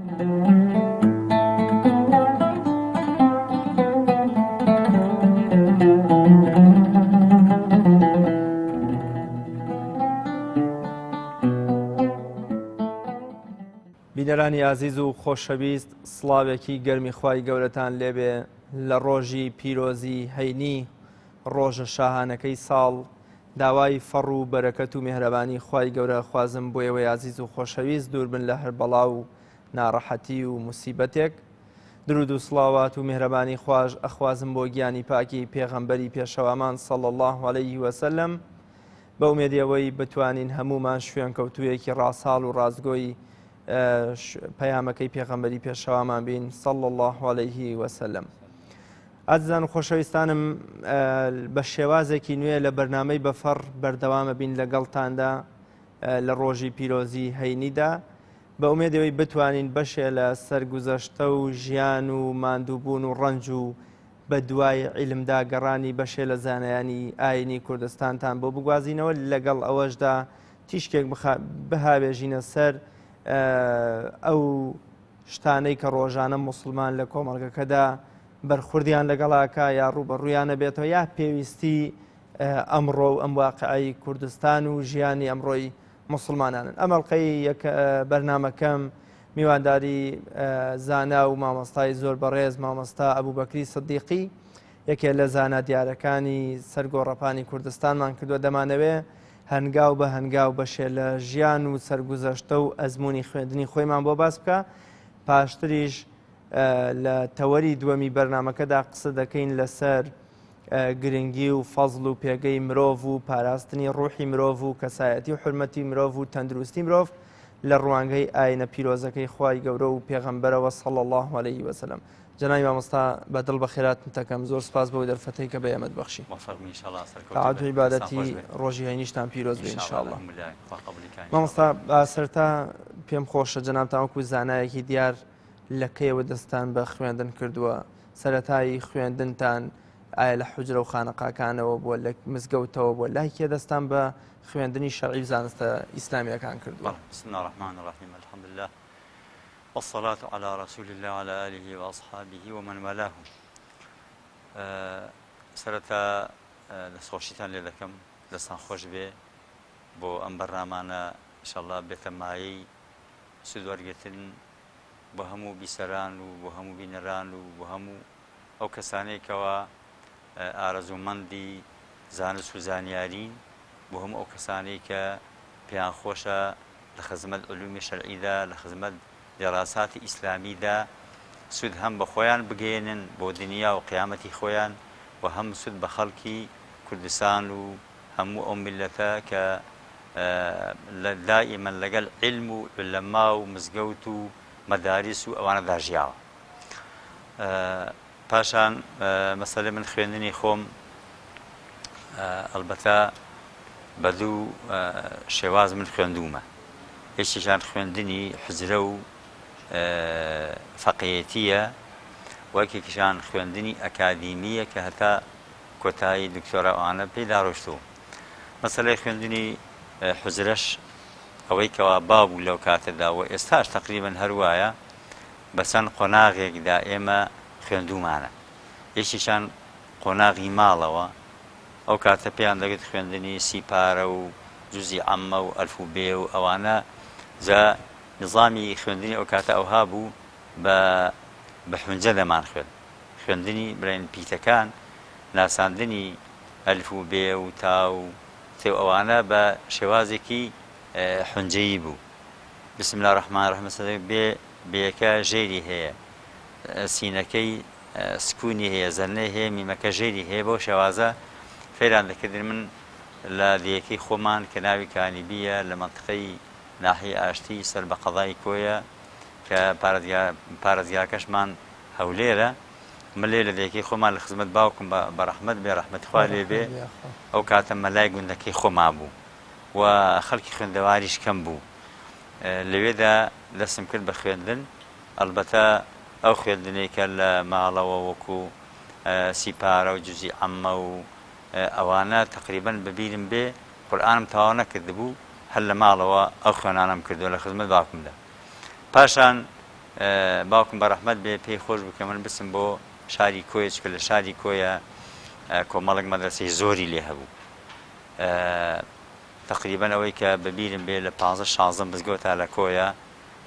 بینەرانی ئازیز و خۆشەویست سڵاوێکی گەرمی خوای گەورەتان لێبێ لە ڕۆژی پیرۆزی هەینی ڕۆژە شاهانەکەی ساڵ داوای فەڕ و بەرەکەت و مێهرەبانی خوای گەورە خوازم بۆ ئێوەی ئازیز و خۆشەویست دوور بن لە هەر بەڵا و ناڕەحەتی و موسیبەتێک درود و سڵاوات و مێهرەبانی خواش ئەخوازم بۆ گیانی پاکی پێغەمبەری پێشەوامان صلی اللە علیه وسلم بە ئومێدی ئەوەی بتوانین هەموومان شوێنکەوتوویەکی ڕاساڵ و ڕاستگۆی پەیامەکەی پێغەمبەری پێشەوامان بین صلی الله علیه وسلم. ئازیزان و خۆشەویستانم بە شێوازێکی نوێ لە بەرنامەی بەفەڕ بەردەوامە بین لەگەڵتاندا لە ڕۆژی پیرۆزی هەینیدا بە ئومێدەوەی بتوانین بەشێ لە سەرگوزەشتە و ژیان و ماندووبوون و ڕەنج و بە دوای عیلمدا گەڕانی بەشێ لە زانایانی ئاینی کوردستانتان بۆ بگوازینەوە لەگەڵ ئەوەشدا تیشکێک بهاوێژینە سەر ئەو شتانەی کە ڕۆژانە موسڵمان لە کۆمەڵگەکەدا بەرخوردیان لەگەڵاکە یا ڕووبەڕوویانە بێتەوە یا پێویستی ئەمڕۆ و ئەم واقعی کوردستان و ژیانی ئەمڕۆی مسلمانانن. ئەم ئەڵلقەی بەرنمەکەم میوانداری زانا و مامۆستای زۆر بەڕێز مامۆستا ئەبوبەکری سدیقی یەکێ لە زانا دیارەکانی سەر گۆڕەپانی کوردستانمان کردووە دەمانەوێ هەنگاو بە هەنگاو بەشێ لە ژیان و سەرگوزەشتە و ئەزموونی خوێندنی خۆیمان بۆ باس بکە پاشتریش لە تەوەری دووەمی بەرنمەکەدا قسە دەکەین لەسەر گرنگی و فەزل و پێگەی مرۆڤ و پاراستنی ڕوحی مرۆڤ و کەسایەتی و حرمەتی مرۆڤ و تەندروستی مرۆڤ لە ڕوانگەی ئاینە پیرۆزەکەی خوای گەورە و پێغەمبەرەوە صلی اللە علیه وسلم جەنابی مامۆستا بە دڵ بەخێراتن دەکەم زۆر سپاس بەو دەرفەتەی کە بە ئێمەت بەخشی موفق بن انشاءاللە سەرکەوتوو تاعەت و بن دەستان عیبادەتی خۆش بێ ڕۆژی هەینیشتان پیرۆز بێ انشاءاللە انشاءاللە لە هەموو لایەک خوا قبولی کا مامۆستا انشاءاللە با سەرەتا پێم خۆشە جەنابتان وەکو زانایەکی دیار لە کەیەوە دەستان بە خوێندن کردووە سەرەتای خوێندنتان ئایا لە حوجرە و خانەقاکانەوە بووە لە مزگەوتەوە بووە لای کێ دەستان بە خوێندنی شەرعی و زانستە ئیسلامیەکان کردووە؟ بەڵێ بسم اللە الرحمن الرحیم الحمدللە والصلاة علی رسول اللە وعلی آله وأصحابه ومن والاه سەرەتا دەستخۆشیتان لێ دەکەم دەستان خۆش بێ بۆ ئەم بەرنامانە ئینشاءاللە بێتە مایەی سوود وەرگرتن بۆ هەموو بیسەران و بۆ هەموو بینەران و بۆ هەموو ئەو کەسانەی کەوا ئارەزوومەندی زانست و زانیارین، بۆ هەموو ئەو کەسانەی کە پێیان خۆشە لە خزمەت علومی شەرعیدا، لە خزمەت دیراساتی ئیسلامیدا سوود هەم بە خۆیان بگەیەنن بۆ دنیا و قیامەتی خۆیان و هەم سوود بە خەڵکی کوردستان و هەموو ئەو میللەتە کە دائیمەن لەگەل عیلم و عولەما و مزگەوت و مەداریس و ئەوانەدا ژیاوە. پاشان مەسەلەی من خوێندنی خۆم ئەلبەتە بە دوو شێواز من خوێندوومە یەکێکیان خوێندنی حجرە و فەقێیەتییە و یەکێکیشان خوێندنی ئەکادیمییە کە هەتا کۆتایی دکتۆرا ئەوانە پێیدا ڕۆیشتووم مەسەلەی خوێندنی حجرەش ئەوەی کەوا باو بوو لەو کاتەدا و ئێستاش تەقریبەن هەر وایە بە چەند قۆناغێکدا ئێمە خوێندوومانە، یەکێکیان قۆناغی ماڵەوە، ئەو کاتە پێیان دەگوت خوێندنی سیپارە و جوزی عەممە و ئەلف و بێ و ئەوانە، جا نیزامی خوێندنی ئەو کاتە ئەوها بوو بە بە حونجە دەمانخوێند، خوێندنی بڵێین پیتەکان، ناساندنی ئەلف و بێ و تا و تێ و ئەوانە بە شێوازێکی حونجەیی بوو. بسم اللە الرحمن الرحیم مەسەلەن بێ بێیەکە ژێری هەیە سینەکەی سکونی هەیە زەنەی هەیە میمەکە ژێری هەیە بەو شێوازە فێران دەکردن من لە دێیەکەی خۆمان کە ناوی کانیبیە لە مەنتقەی ناحیەی ئاشتی سەر بە قەزای کۆیە کە پارێزگاکەشمان هەولێرە من لێ لە دێیەکەی خۆمان لە خزمەت باوکم بە ڕەحمەت بێ ڕەحمەتی خوا لێ بێ ئەو کاتە مەلای گوندەکەی خۆمان بوو و خەڵکی خوێندەواریش کەم بوو. لەوێدا دەستم کرد بە خوێندن، ئەڵبەتە ئەو خوێندنەی کە لە ماڵەوە وەکوو سیپارە و جوزی عەممە و ئەوانە تەقریبەن بە بیرم بێ قورئانم تەواو نەکردبوو، هەر لە ماڵەوە ئەو خوێنانەم کردووە لە خزمەت باوکمدا. پاشان. باوکم بەڕەحمەت بێ پێی خۆش بوو کە من بچم بۆ شاری کۆیە چونکە لە شاری کۆیە کۆمەڵێک مەدرەسەی زۆری لێ هەبوو. تەقریبەن ئەوەی کە بە بیرم بێ لە پانزە شانزە مزگەوتا لە کۆیە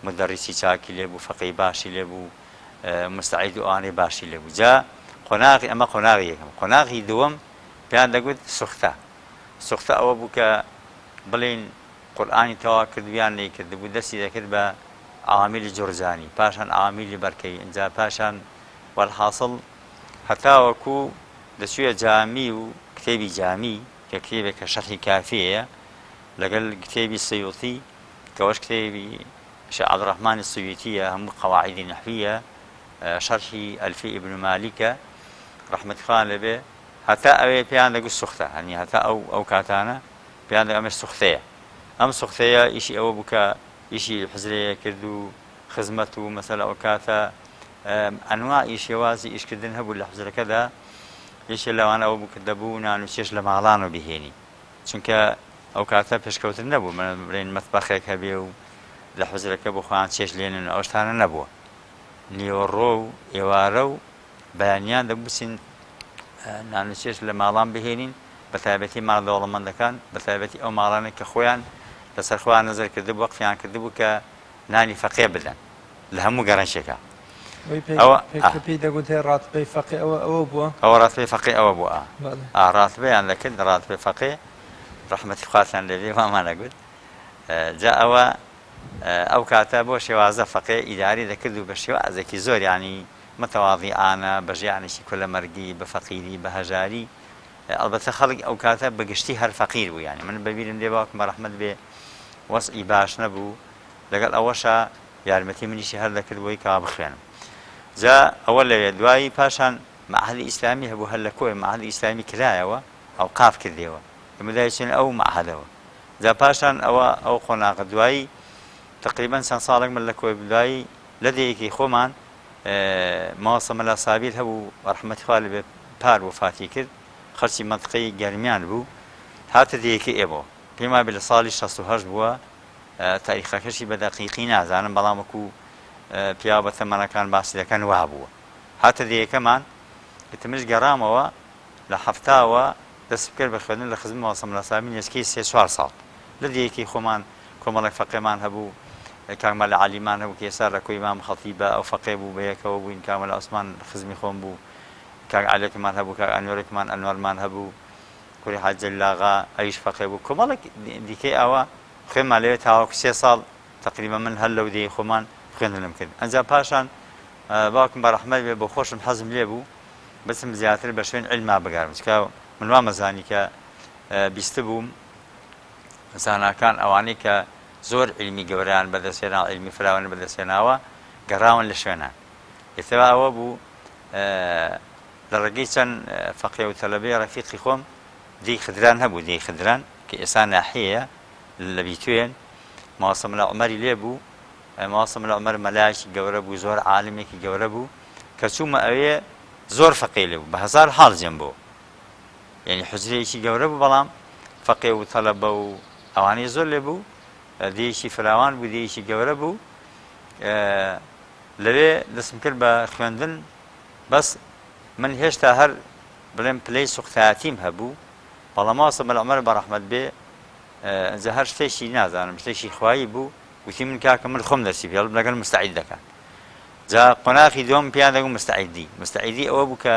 مودەڕیسی چاکی لێ بوو، فەقێی باشی لێ بوو، موستەعید و ئەوانەی باشی لێ بوو. جا قۆناغی ئەمە قۆناغی یەکەم. قۆناغی دووەم پێیان دەگوت سوختە. سوختە ئەوە بوو کە بڵێین قورئانی تەواو کردبوو یان نەیکردبوو دەستی دەکرد بە عەوامیلی جوڕجانی، پاشان عەوامیلی بەرکەی، ئینجا پاشان وەلحاسڵ هەتاوەکو دەچوویە جامی و کتێبی جامی کە کتێبێکە شەرحی کافیەیە لەگەل کتێبی سیوطی کە ئەوەش کتێبی شێخ عەبدولڕەحمانی سیوطیە هەموو قەواعیدی نەحویە شەرحی ئەلفی ئیبن مالیکە ڕەحمەتی خوایان لێبێ هەتا ئەوێ پێیان دەگوت سوختە هەنی هەتا ئەو ئەو کاتانە پێیان دەگوت ئەمەش سوختەیە ئەم سوختەیە ئیشی ئەوە بوو کە ئیشی حوجرەیە کرد و خزمەت و مەسەلە ئەو کاتە ئەنواعی شێوازی ئیشکردن هەبوو لە حوجرەکەدا یەکێ لەوانە ئەوە بوو کە دەبوو نان و چێشت لە ماڵانەوە بهێنی چونکە ئەو کاتە پێشکەوتن نەبوو بڵێن مەتبەخێک هەبێ و لە حوجرەکە بۆ خۆیان چێشت لێنن ئەو شتانە نەبووە نیوەڕۆ و ئێوارە و بەیانیان دەبوو بچین نان و چێشت لە ماڵان بهێنین بە تایبەتی ماڵە دەوڵەمەندەکان بە تایبەتی ئەو ماڵانە کە خۆیان لەسەر خۆیان نەزر کردبوو وەقفیان کردبوو کە نانی فەقێ بدەن لە هەموو گەڕەکێکا. ئەوە پێی دەگوترێ ڕاتبەی فەقێ ئەوە ئەوە بووە؟ ئەوە ڕاتبەی فەقێ ئەوە بووە. ئا ڕاتبەیان دەکرد ڕاتبەی فەقێ ڕەحمەتی خواتان لێ بێ وامان ئەگوت. جا ئەوە ئەو کاتە بۆ شێوازە فەقێ ئیداری دەکرد و بە شێوازێکی زۆر یانی متواضیعانە بە ژیانێکی کولەمەرگی بە فەقیری بە هەژاری ئەڵبەتە خەڵک ئەو کاتە بە گشتی هەر فەقیر بوو یانی من بەبیرم دێ باوکم بە ڕەحمەت بێ وەزعی باش نەبوو لەگەڵ ئەوەشا یارمەتی منیشی هەر دەکرد بۆی کەوا بخوێنم جا ئەوە لەوێ دوایی پاشان مەعهەدی ئیسلامی هەبوو هەر لە کۆیە مەعهەدی ئیسلامی کرایەوە ئەوقاف کردیەوە ئێمە دوای چوین ئەو مەعهەدەوە جا پاشان ئەوە ئەو قۆناغە دوایی تقریبا چەند ساڵێک من لە کۆی دوایی لە دێیەکی خۆمان مامۆستا مەلا سابیر هەبوو ڕەحمەتی خوا لێ بێ پار وەفاتی کرد خەڵکی مەنتقەی گەرمیان بوو هاتە دێیەکەی ئێمەوە پێم وابێ لە ساڵی 68 بووە تاریخەکەشی بە دەقیقی نازانم بەڵام وەکو پیاوە بە تەمەنەکان باسی دەکەن وابووە هاتە دێیەکەمان ئیتر منیش گەڕامەوە لە حەفتاوە دەستم کرد بە خوێندن لە خزمەت مامۆستا مەلا سامی نێزیکەی سێ چوار ساڵ لە دێیەکەی خۆمان کۆمەڵێک فەقێمان هەبوو کاک مەلا عەلیمان هەبوو کە ئێستا لە کۆی مام خەتیبە ئەو فەقێ بوو بە یەکەوە بووین کاک مەلا عوسمان خزمی خۆم بوو کاک عەلێکمان هەبوو کاک ئەنوەرێکمان ئەنوەرمان هەبوو کوڕی حاجی جەلیل ئاغا ئەویش فەقێ بوو کۆمەڵێک دیکەی ئاوا خوێنمان لەوێ تاوەکو سێ ساڵ تەقریبا من هەر لەو دێی خۆمان خوێندنم کرد ئەنجا پاشان باوکم بە ڕەحمەت بێ بۆ خۆشم حەزم لێ بوو بچم زیاتر بە شوێن عیلما بگەڕم چونکە من وامەزانی کە بیستبووم زاناکان ئەوانەی کە زۆر عیلمی گەورەیان بەدەستهێنا عیلمی فراوان بەدەستهێناوە گەڕاون لە شوێنان ئیتر ئەوە بوو لە ڕێگەی چەند فەقێ و تەلەبەی ڕەفیقی خۆم دێی خدران هەبوو دێی خدران کە ئێستا ناحیەیە لە بیتوێن مامۆستا مەلا عومەری لێ بوو مامۆستا مەلا عومەر مەلایەکی گەورە بوو زۆر عالمێکی گەورە بوو کە چوومە ئەوێ زۆر فەقێ لێ بوو بە هەزار حاڵ جێم بۆ یعنی حجرەیەکی گەورە بوو بەڵام فەقێ و تەلەبە و ئەوانەی زۆر لێ بوو دێیەکی فراوان بوو دێیەکی گەورە بوو لەوێ دەستم کرد بە خوێندن بەس من هێشتا هەر بڵێم پلەی سوختایەتیم هەبوو بەڵام مامۆستا مەلا عومەر بەڕەحمەت بێ ئەنجا هەر شتێکی نازانم شتێکی خوایی بوو وتی من کاکە من خۆم دەرسی پێڵم لەگەڵ مستعید دەکات جا قۆناخی دووەم پێیان دەگوت مستعیدی مستعیدی ئەوە بوو کە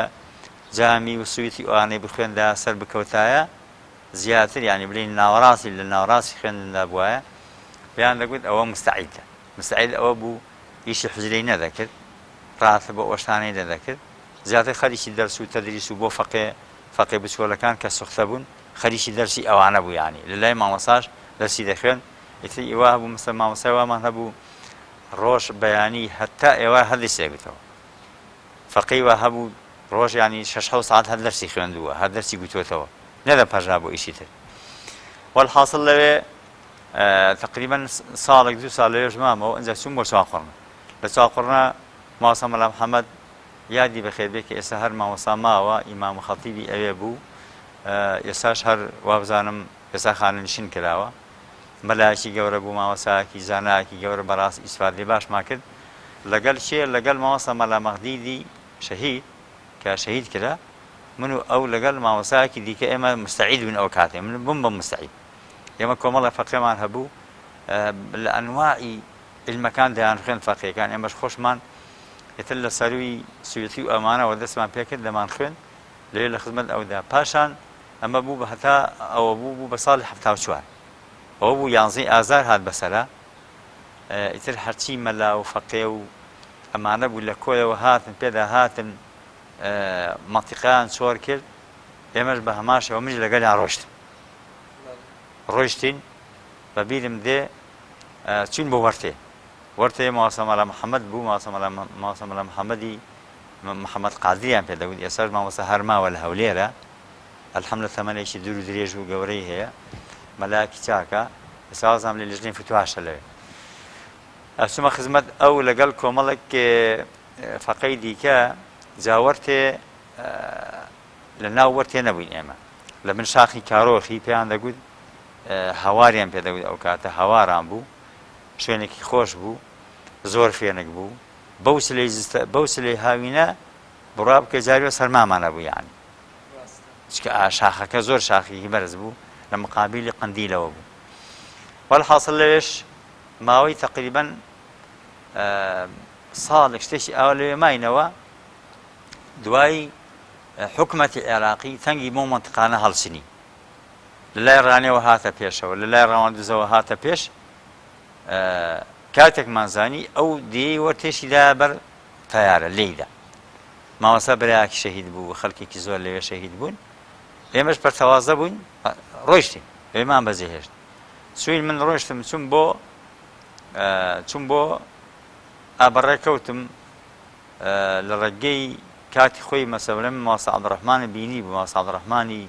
جامی و سویتی ئەوانەی بخوێندا سەر بکەوتایە زیاتر یعنی بلین ناوەڕاستی لە ناوەڕاستی خوێندندا بواە پێیان دەگوت ئەوە مستعیدە مستعید ئەوە بوو ئیشی حجرەی نەدەکرد ڕاستە بۆ ئەوشتانەی نەدەکرد زیاتر خەریکی دەرس و تەدریس و بۆ فەقێ فەقێ بچکۆلەکان کە سوختە بوون خەریکی دەرسی ئەوانە بوو یانی لە لای مامۆستاش دەرسی دەخوێند ئیتر ئیوا هەبوو مەسەلەن مامۆستای وامان هەبوو ڕۆژ بەیانی هەتا ئێوار هەر دەرسی دەگوتەوە فەقێی وا هەبوو ڕۆژ یانی شەش حەوت سەعات هەر دەرسی خوێندووە هەر دەرسی گوتووەتەوە نەدەپەرژا بۆ ئیشی تر وەلحاسڵ لەوێ تقریبا ساڵێک دوو ساڵ لەوێش مامەوە ئینجا چووم بۆ چوارقوڕنە لە چوارقوڕنە مامۆستا مەلا محەمەد یادی بەخێر بێ کە ئێستا هەر مامۆستا ماوە ئیمام و خەتیبی ئەوێ بوو ئێستاش هەر وابزانم ئێستا خانەنشین کراوە مەلایەکی گەورە بوو مامۆستایەکی زانایەکی گەورە بەڕاست ئیسفادەی باشمان کرد. لەگەل کێ لەگەل مامۆستا مەلا مەغدیدی شەهید کە شەهید کرا من و ئەو لەگەل مامۆستایەکی دیکە ئێمە مستعید بووین ئەو کاتێ من بووم بە مستعید ئێمە کۆمەڵە فەقێمان هەبوو لە ئەنواعی علمەکان دەیان خوێن فەقێکان ئێمەش خۆشمان ئیتر لە سەروی سویتی و ئەمانەوە دەستمان پێکرد دەمان خوێن لەوێ لە خزمەت ئەودا پاشان ئەمە بوو بە هەتا ئەوە بوو بوو بە ساڵی 74 ئەوە بوو یانزەی ئازار هات بەسەرا ئیتر هەرچی مەلا و فەقێ و ئەمانە بوو لە کۆیەوە هاتن پێدا هاتن مەنتیقەیان چۆر کرد ئێمەش بە هەمان شێوە منیش لەگەڵیان ڕۆشتم ڕۆیشتین بە بیرم دێ چوین بۆ وەرتێ وەرتێ مامۆستا مەلا محەممەد بوو مامۆستا مەلا مامۆستا مەلا محەممەدی محەممەد قادریان پێ دەگوت ئێستاش مامۆستا هەر ماوە لە هەولێرە الحمد تەمەنێکی دوور و درێژ و گەورەی هەیە مەلایەکی چاکە ئێستا وازانم لە لیژنەی فتواشە لەوێ ئەچومە خزمەت ئەو لەگەڵ کۆمەڵێک فەقەی دیکە جا وەرتێ لە ناو وەرتێ نەبووین ئێمە لە بن شاخی کارۆخی پێیان دەگوت هەواریان پێ دەگوت ئەو کاتە هەواران بوو شوێنێکی خۆش بوو زۆر فێنک بوو بەو سلەی بەو سلەی هاوینە بڕا بکە جاریوە سەرمامانە بوو یعنی چکە شاخەکە زۆر شاخێکی بەرز بوو لە مقابلی قندیلەوە بوو وەلحاصل لەوێش ماوەی تقریبا ساڵێک شتێکی ئاوا لەوێ ماینەوە دوای حکومەتی عێراقی تەنگی بۆ مەنتقانە هەڵچنی لە لای ڕانێوە هاتە پێشەوە لە لای ڕەواندزەوە هاتە پێش کاتێکمان زانی ئەو دێی وەرتێشی دا بەر تەیارە لێیدا مامۆستا برایەکی شەهید بوو خەڵکێکی زۆر لەوێ شەهید بوون ئێمەش پەرتەوازە بووین ڕۆیشتین ئێمان بەجێهێشت چوین من ڕۆشتم چوم بۆ چوم بۆ ئابڕێکەوتم لە ڕێگەی کاتی خۆی مەسەلەن مامۆستا عەبدوڕەحمانم بینی بوو مامۆستا عەبدوڕەحمانی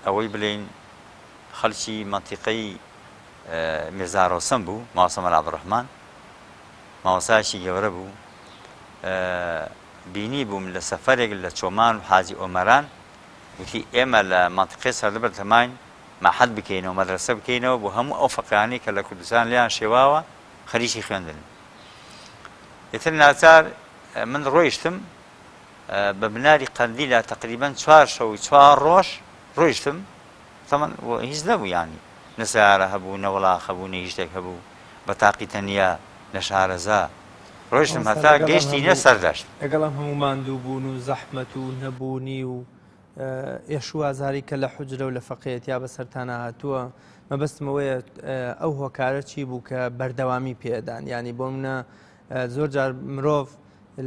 ئەوەی بلێین خەڵکی مەنتیقەی میرزا ڕۆسەم بوو مامۆستا مەلا عەبدوڕەحمان مامۆستایەکی گەورە بوو بینی بووم لە سەفەرێک لە چۆمان و حاجی ئۆمەران وتی ئێمە لە مەنتیقەی سەردەبەر تەماین مەعهەد بکەینەوە مەدرەسە بکەینەوە بۆ هەموو ئەو فەقیانەی کە لە کوردستان لێیان شێواوە خەریکی خوێندنن ئیتر ناچار من ڕۆیشتم بە بناری قەندیلا تقریبا چوار شەو و چوار ڕۆژ ڕۆیشتم تەمەن هیچ نەبوو یانی نە سیارە هەبوو نە وڵاخ هەبوو نە هیچ شتێک هەبوو بە تاقی تەنیا نە شارەزا ڕۆیشتم هەتا گەیشتینە سەردەشت. لەگەڵ ئەم هەموو ماندووبوون و زەحمەت و نەبوونی و ئێش و ئازاری کە لە حوجرە و لە فەقێیەتیا بەسەرتانا هاتووە، مەبەستم ئەوەیە ئەو هۆکارە چی بوو کە بەردەوامی پێدان یانی بۆ منە زۆر جار مرۆڤ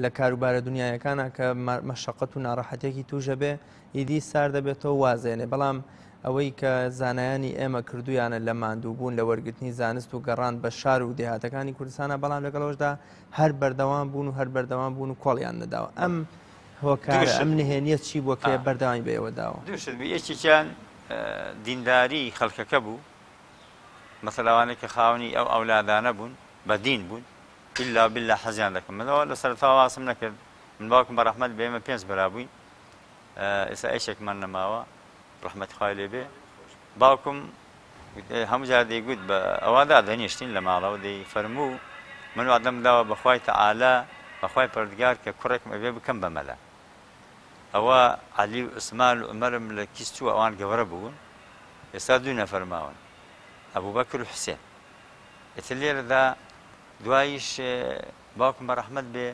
لە کاروبارە دنیایەکانە کە مەشقەت و ناڕەحەتێکی توژە بێ ئیدی سار دەبێتەوە وازێنێ بەڵام ئەوەی کە زانایانی ئێمە کردویانە لە ماندووبوون لە وەرگرتنی زانست و گەڕان بە شار و دێهاتەکانی کوردستانە بەڵام لەگەڵەوەشدا هەر بەردەوام بوون و هەر بەردەوام بوون و کۆڵیان نەداوە ئەم هۆکارە ئەم نهێنیە چی بووە کە بەردەوامی بە ئێوە داوە؟ دوو شت بوو یەکێکیان دینداری خەڵکەکە بوو مەسەل ئەوانەی کە خاوەنی ئەو ئەولادانە بوون بە دین بوون ئیلا بالله حەزیان دەکرد من ئەوە لە سەرەتاوە باسم نەکرد من باوکم بە ڕەحمەت بێ ئێمە پێنج برا بووین ئێستا یەکێکمان نەماوە ڕەحمەتی خوای لێ بێ باوکم هەموو جار دەیگوت بە ئەوە دادەنیشتین لە ماڵەوە دەی فەرموو من وعدەم داوە بە خوای تەعالا بە خوای پەروەردگار کە کوڕێکم ئەبێ بکەم بە مەلا ئەوە عەلی و عوسمان و عومەرم لە کیس چووە ئەوان گەورە بوون ئێستا دوو نەفەر ماون ئەبوبەکر و حوسێن ئیتر لێرەدا دواییش باوکم بە ڕەحمەت بێ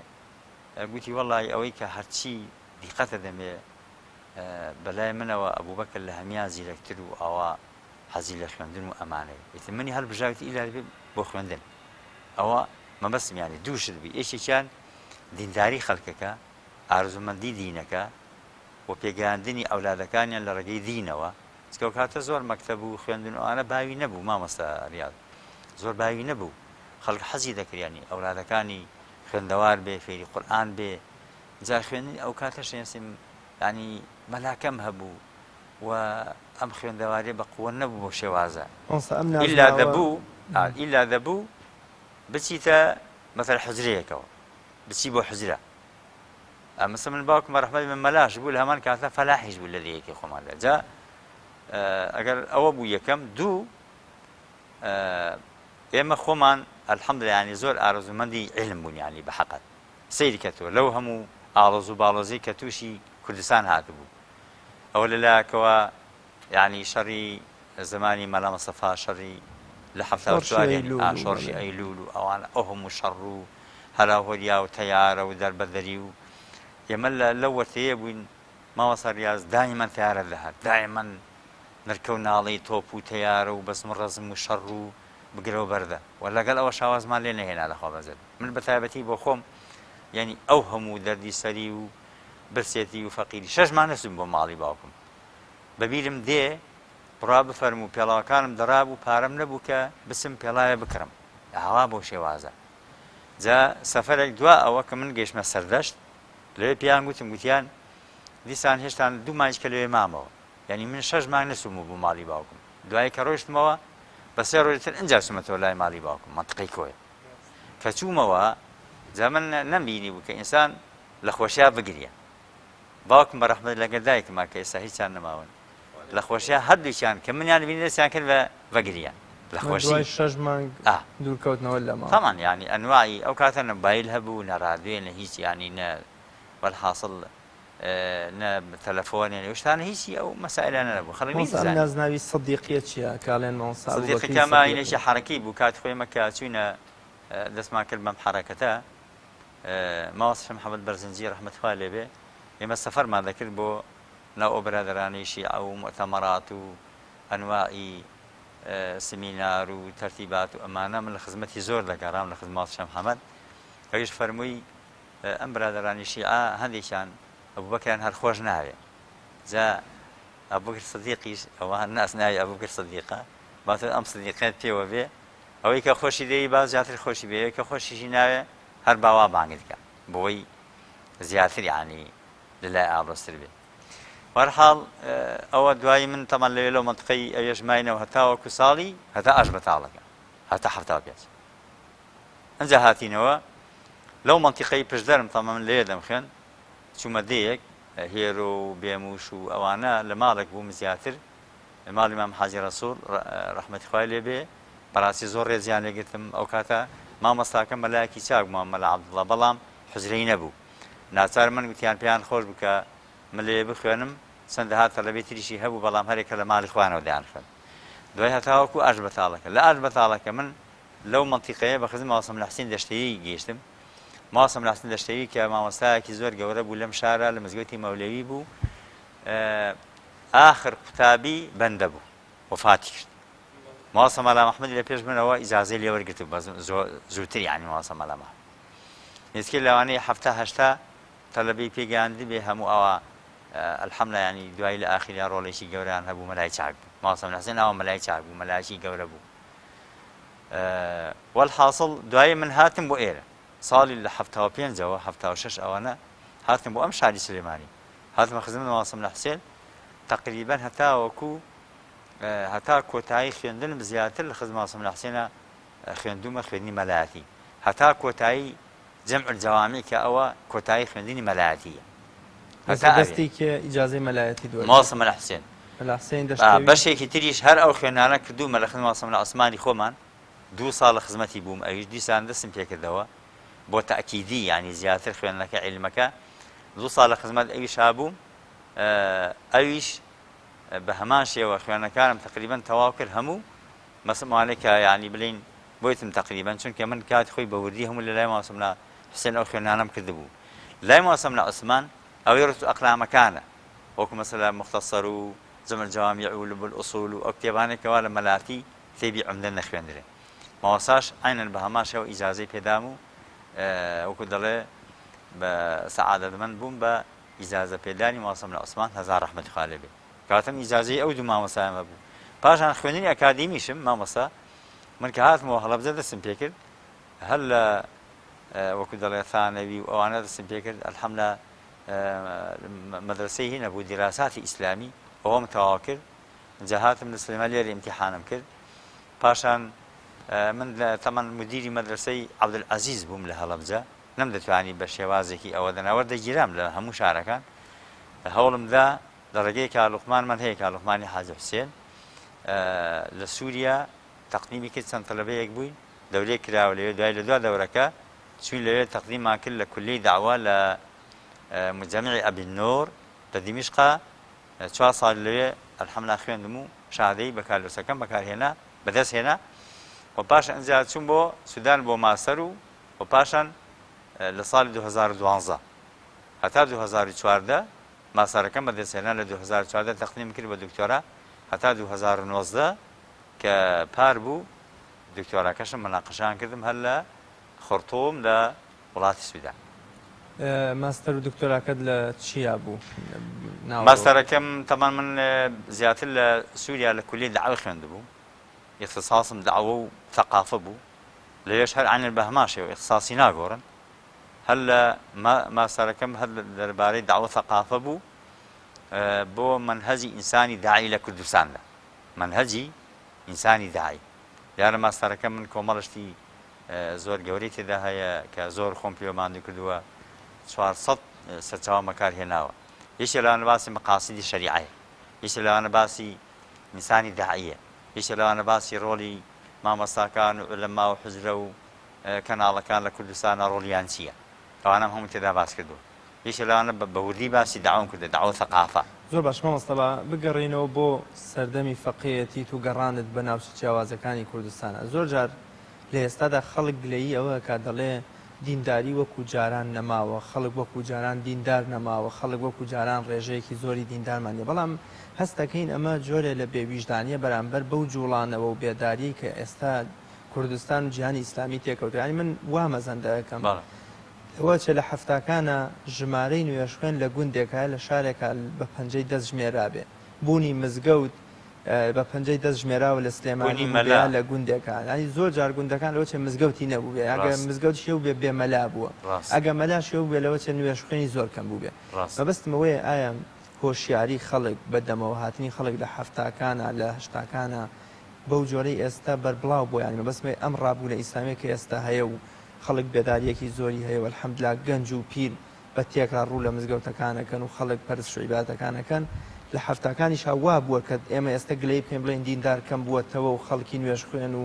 گوتی وەڵی ئەوەی کە هەرچی دیقەتە دەمێ بەلای منەوە ئەبوبەکر لە هەمیان زیرەکتر و ئاوا حەزی لە خوێندن و ئەمانەیە ئیتر منی هەڵبژاردی ئیلا دەبێت بۆ خوێندن ئەوە مەبەستم یانی دوو شت بوو یەکێکیان دینداری خەڵکەکە ئارزومەندی دینەکە و پێگەیاندنی ئەولادەکانیان لە ڕێگەی دینەوە چونکە ئەو کاتە زۆر مەکتەب و خوێندن و ئەوانە باوی نەبوو مامۆستا ریاض زۆر باوی نەبوو خەڵک حەزی دەکرد یانی ئەولادەکانی خوێندەوار بێ فێری قورئان بێ جا خوێندنی ئەو کاتەش نێسیم یانی مەلاکەم هەبوو و ئەم خوێندەواریە بە قووە نەبوو بەو شێوازە مامۆستا ئەم ئیلا نازناوە دەبوو ئیلا دەبوو بچیتە مەسەل حوجرەیەکەوە بچی بۆ حوجرە مەسەل من باوکم بە ڕەحمەت من مەلاش بوو لە هەمان کاتە فەلاحیش بوو لە دێیەکی خۆماندا جا ئەگەر ئەوە بوو یەکەم دوو ئێمە خۆمان الحمدللە یانی زۆر ئارەزوومەندی عیلم بوون یانی بە حەقەت سەیری کە تۆ لەو هەموو ئاڵۆز و باڵۆزەی کە تووشی کوردستان هاتبوو ئەوە لە لایەکەوە یانی شەڕی زمانی مەلا مستەفا شەڕی لە 74 شۆڕشی یانی ئەیلوول ئا و شۆڕشی بەڵێ. ئەیلوول و ئەوانە ئەو هەموو شەڕ و هەراوهۆریا و تەیارە و دەربەدەری و ئێمە لە لەو وەرتەیە بووین مامۆستا ریاز دایمەن تەیارە دەهات دایمەن نرکە و ناڵەی تۆپ و تەیارە و بەزم و ڕەزم و شەڕ و بگرە و بەردە و لەگەڵ ئەوەشا وازمان لێ نەهێنا لە خوا بەزێت من بە تایبەتی بۆ خۆم یانی ئەو هەموو دەردی سەری و برسێتی و فەقیری شەش مانگ نەچووم بۆ ماڵی باوکم بە بیرم دێ بڕا بفەرموو پێڵاوەکانم دڕابوو پارەم نەبوو کە بچم پێڵاوێ بکڕم ئاوا بەو شێوازە جا سەفەرێک دوا ئەوە کە من گەیشتمە سەردەشت لەوێ پێیان گوتم گوتیان دیسان هێشتان دوو مانگیش کە لەوێ مامەوە یانی من شەش مانگ نەچوومەوە بۆ ماڵی باوکم دوایی کە ڕۆیشتمەوە بە سێ ڕۆژی تر ئینجا چوومەتەوە لای ماڵی باوکم مەنتقەی کۆیە کە چوومەوە جا من نەمبینی بوو کە ئینسان لە خۆشیا بگریە باوکم بە ڕەحمەت لەگەر دایکما کە ئێستا هیچیان نەماون لە خۆشیا هەردووکیان کە منیان بینی دەستیان کرد بە بەگریان لە خۆشی دوای شەش مانگ دوورکەوتنەوە لە ماڵ. تەبعەن یانی ئەنواعی ئەو کاتە نە مۆبایل هەبوو نە ڕادیۆ نە هیچ یانی نە وەلحاسڵ نە تەلەفۆنێ نە شتانە هیچی ئەو مەسائلانە نەبوو خەڵک مامۆستا ئەم نەیدەزانی. نازناوی سدیقیە چییە کە ئەڵێن مامۆستا ئەبوبەکری سدیقیەکە سدیقی؟ ماینێکی حەرەکی بوو کاتی خۆی ئێمە کە چووینە دەستمان کرد بەم حەرەکەتە مامۆستا شێخ محەمەد بەرزنجی ڕەحمەتی خوای لێ بێ ئێمە سەفەرمان دەکرد بۆ ناو ئەو برادەرانەی شیعە و موئتەمەرات و ئەنواعی سمینار و تەرتیبات و ئەمانە من لە خزمەتی زۆر دەگەڕام لە خزمەت مامۆستا شێخ محەمەد ئەویش فەرمووی ئەم برادەرانی شیعە هەندێکیان ئەبوبەکریان هەر خۆش ناوێ جا ئەبوبەکر سدیقیش ئەوە ناسناوی ئەبوبەکر سدیقە با تۆ ئەم سدیقەت پێوە بێ ئەوەی کە خۆشی دەوی با زیاتر خۆشی بێ ئەوەی کە خۆشیشی ناوێ هەر با وا بانگت کە بۆی زیاتر یانی لە لای ئاڵۆزتر بێ بەرحاڵ ئەوە دوایی من تەمان لەوێ لەو مەنتقەی ئەوێش ماینەوە هەتاوەکو ساڵی هەتا ئاش بەتاڵەکە هەتا 75 ئەجا هاتینەوە لەو مەنتیقەی پشدەرم تەمە من لەوێ دەمخوێند چوومە دێیەک هێرۆ و بێموش و ئەوانە لە ماڵێک بووم زیاتر ماڵی مام حاجی ڕەسوڵ ڕەحمەتی خوای لێ بێ بەڕاستی زۆر ڕێزیان لێ گرتم ئەو کاتە مامۆستاکەم مەلایەکی چاک بوو مام مەلا عەبدوڵڵا بەڵام حوجرەی نەبوو ناچار من گوتیان پێیان خۆش بوو کە من لەوێ بخوێنم چەندەها تەلەبەی تریشی هەبوو بەڵام هەرێکە لە ماڵی خۆیانەوە دەیانخوێند دوای هەتاوەکو ئاش بەتاڵەکە لە ئاش بەتاڵەکە من لەو مەنتیقەیە بە خزمەت مامۆستا مەلا حسین دەشتەیی گەیشتم. مامۆستا مەلا حسین دەشتەیی کە مامۆستایەکی زۆر گەورە بوو لەم شارە لە مزگەوتی مەولەوی بوو ئاخر قوتابی بەندە بوو وەفاتی کرد. مامۆستا مەلا محمدی لە پێش منەوە ئیجازەی لێ وەرگرت بە زووتر یانی مامۆستا مەلا محمد نزیکەی لەوانەیە 70 80 تەلەبەی پێگەیاندبێ هەموو ئەوە الحمدلله یانی دوایی لە ئاخیریا ڕۆڵێکی گەورەیان هەبوو مەلای چاک بوو مامۆستا مەلا حسین ئەوە مەلای چاک بوو مەلایەکی گەورە بوو وەلحاسڵ دوایی من هاتم بۆ ئێرە ساڵی لە 75ەوە 76 ئەوانە هاتم بۆ ئەم شاری سلێمانی هاتمە خزمەت مامۆستا مەلا حسێن تقریبا هەتاوەکو هەتا کۆتایی خوێندنم زیاتر لە خزمەت مامۆستا مەلا حسێنە خوێندومە خوێندنی مەلایەتی هەتا کۆتایی جمع الجوامع کە ئەوە کۆتایی خوێندنی مەلایەتیە. هەتا دەستی کێ ئیجازەی مەلایەتی دووە؟ مامۆستا مەلا حوسێن. مەلا حوسێن دەشتەوی. بەشێکی تریش هەر ئەو خوێندنانە کردوومە لە خزمەت مامۆستا مەلا عوسمانی خۆمان دوو ساڵ لە خزمەتی بووم ئەویش دیسان دەستم پێکردەوە بۆ تەئکیدی یانی زیاتر خوێندنەکە عیلمەکە دوو ساڵ لە خزمەت ئەویشا بووم ئەویش بە هەمان شێوە خوێندنەکانم تەقریبەن تەواو کرد هەموو مەسم ئەوانەی کە یانی بلین بۆیتم تەقریبەن چونکە من کاتی خۆی بە وردی هەموو لە لای مامۆستا مەلا حوسێن ئەو خوێندنانەم کردبوو لای مامۆستا مەلا عوسمان ئەوەی ڕوت و ئەقلامەکانە وەکو مەسەلا موختەسەر و جمع الجوامع و لب الاصول و ئەو کتێبانەی کەوا لە مەلاتی کتێبی عومدە نەخوێندرێ مامۆستاش عەینەن بە هەمان شێوە ئیجازەی پێدام و وەکو دەڵێ بە سەعادەتمەند بووم بە ئیجازە پێدانی مامۆستا مەلا عوسمان هەزار ڕەحمەتی خوا لێ بێ کەواتە من ئیجازەی ئەو دوو مامۆستایەم هەبوو پاشان خوێندنی ئەکادیمیشم مامۆستا من کە هاتمەوە هەڵەبجە دەستم پێکرد هەر لە وەکو دەڵێ ثانەوی و ئەوانە دەستم پێکرد الحمدلله مەدرسەی هینە بوو دیراساتی ئیسلامی ئەوەم تەواو کرد جا هاتم لە سلێمانی لێرە ئیمتیحانم کرد پاشان من تەمان مدیری مەدرسەی عەبدولعەزیز بووم لە هەڵەبجە نەمدەتوانی بە شێوازێکی ئەوە دەنا وەردەگیرام لە هەموو شارەکان هەوڵم دا لە ڕێگەی کا لوقمانمان هەیە کا لوقمانی حاجی حوسێن لە سووریا تەقدیمی کرد چەند تەلەبەیەک بووین دەورەیەک کراوە لەوێ دوای لە دوا دەورەکە چوین لەوێ تەقدیممان کرد لە کولیەی دەعوە لە مجەمعی ئەبی نور لە دیمەشقا چوار ساڵ لەوێ الحمدلله خوێندم و شەهادەی بەکالۆسەکەم بەکارهێنا بەدەست هێنا و پاش ئەنجا چووم بۆ سودان بۆ ماستەر و و پاشان لە ساڵی 2012 هەتا 2014 ماستەرەکەم بەدەست هێنا لە 2014 تەقدیم کرد بە دکتۆرا هەتا 2019 کە پار بوو دکتۆراکەشم مناقشان کردم هەر لە خرطوم لە وڵاتی سودان. ماستەر و دکتۆراکەت لە چیا بوو؟ ماستەرەکەم تەبان من زیاتر لە سوریا لە کولیەی دەعوە خوێندبوو، ئیختیساسم دەعوە و ثەقافە بوو، لەوێش هەر عەینەن بە هەمان شێوە ئیختیساسی ناگۆڕن، هەر لە ماستەرەکەم هەر دەربارەی دەعوە ثەقافە بوو بۆ مەنهەجی ئینسانی داعی لە کوردستاندا، مەنهەجی ئینسانی داعی. دیارە ماستەرەکەم من کۆمەڵە شتی زۆر گەورەی تێدا هەیە کە زۆر خۆم پێوە ماندوو کردووە 400 سەرچاوەم بەکار هێناوە یەکێ لەوانە باسی مقاسیدی شەریعەیە یەکێ لەوانە باسی ئینسانی داعیە یەکێ لەوانە باسی ڕۆڵی مامۆستاکان و عولەما و حوجرە و کەناڵەکان لە کوردستانە ڕۆڵیان چییە ئەوانەم هەموو تێدا باس کردووە یەکێ لەوانە بە وردی باسی دەعوەم کردە دەعوە ثەقافە. زۆر باش مامۆستا با بگەڕێینەوە بۆ سەردەمی فەقێیەتیت و گەڕانت بە ناوچە جیاوازەکانی کوردستانا. زۆر جار لە ئێستادا خەڵک گلەیی ئەوە ئەکات دەڵێ دینداری وەکو جاران نەماوە، خەڵک وەکو جاران دیندار نەماوە، خەڵک وەکو جاران ڕێژەیەکی زۆری دیندارمان نیە. بەڵام هەست ئەکەین ئەمە جۆرێ لە بێ ویژدانیە بەرامبەر بەو جوڵانەوە و بێداریەی کە ئێستا کوردستان و جیهانی ئیسلامی تێکەوتوە. یانی من وا مەزەندە ئەکەم. بەڵێ. لەوە ئەچێ لە حەفتاکانا ژمارەی نوێژخوێن لە گوندێکا لە شارێکا بە پەنجەی دەست ژمێرابێ. بوونی مزگەوت بە پەنجەی دەست ژمێراوە لە سلێمانی بوونی بووبێ مەلا. یا لە گوندێکا. یانی زۆر جار گوندەکان لەوە چێ مزگەوتی نەبووبێ. ئەگە ڕاست. مزگەوتیش هەبووبێ بێ مەلا بووە. ڕاست. ئەگە مەلاش هەبووبێ لەوە چێ نوێژخوێنی زۆر کەم بووبێ. ڕاست. مەبەستم ئەوەیە ئایا هۆشیاری خەڵک بە دەمەوە هاتنی خەڵک لە حەفتاکانا لە هەشتاکانا بەو جۆرەی ئێستا بەربڵاو بووە یانی مەبەستم ئەوەیە ئەم ڕابوونە ئیسلامیە کە ئێستا هەیە و خەڵک بێداریەکی زۆری هەیە و الحمدللە گەنج و پیر بە تێکڕا ڕوو لە مزگەوتەکان ئەکەن و خەڵک پەرستش و عیبادەتەکان ئەکەن، لە حەفتاکانیشا وا بووە کە ئێمە ئێستە گلەیی بکەین بڵێین دیندار کەم بووەتەوە و خەڵکی نوێژخوێن و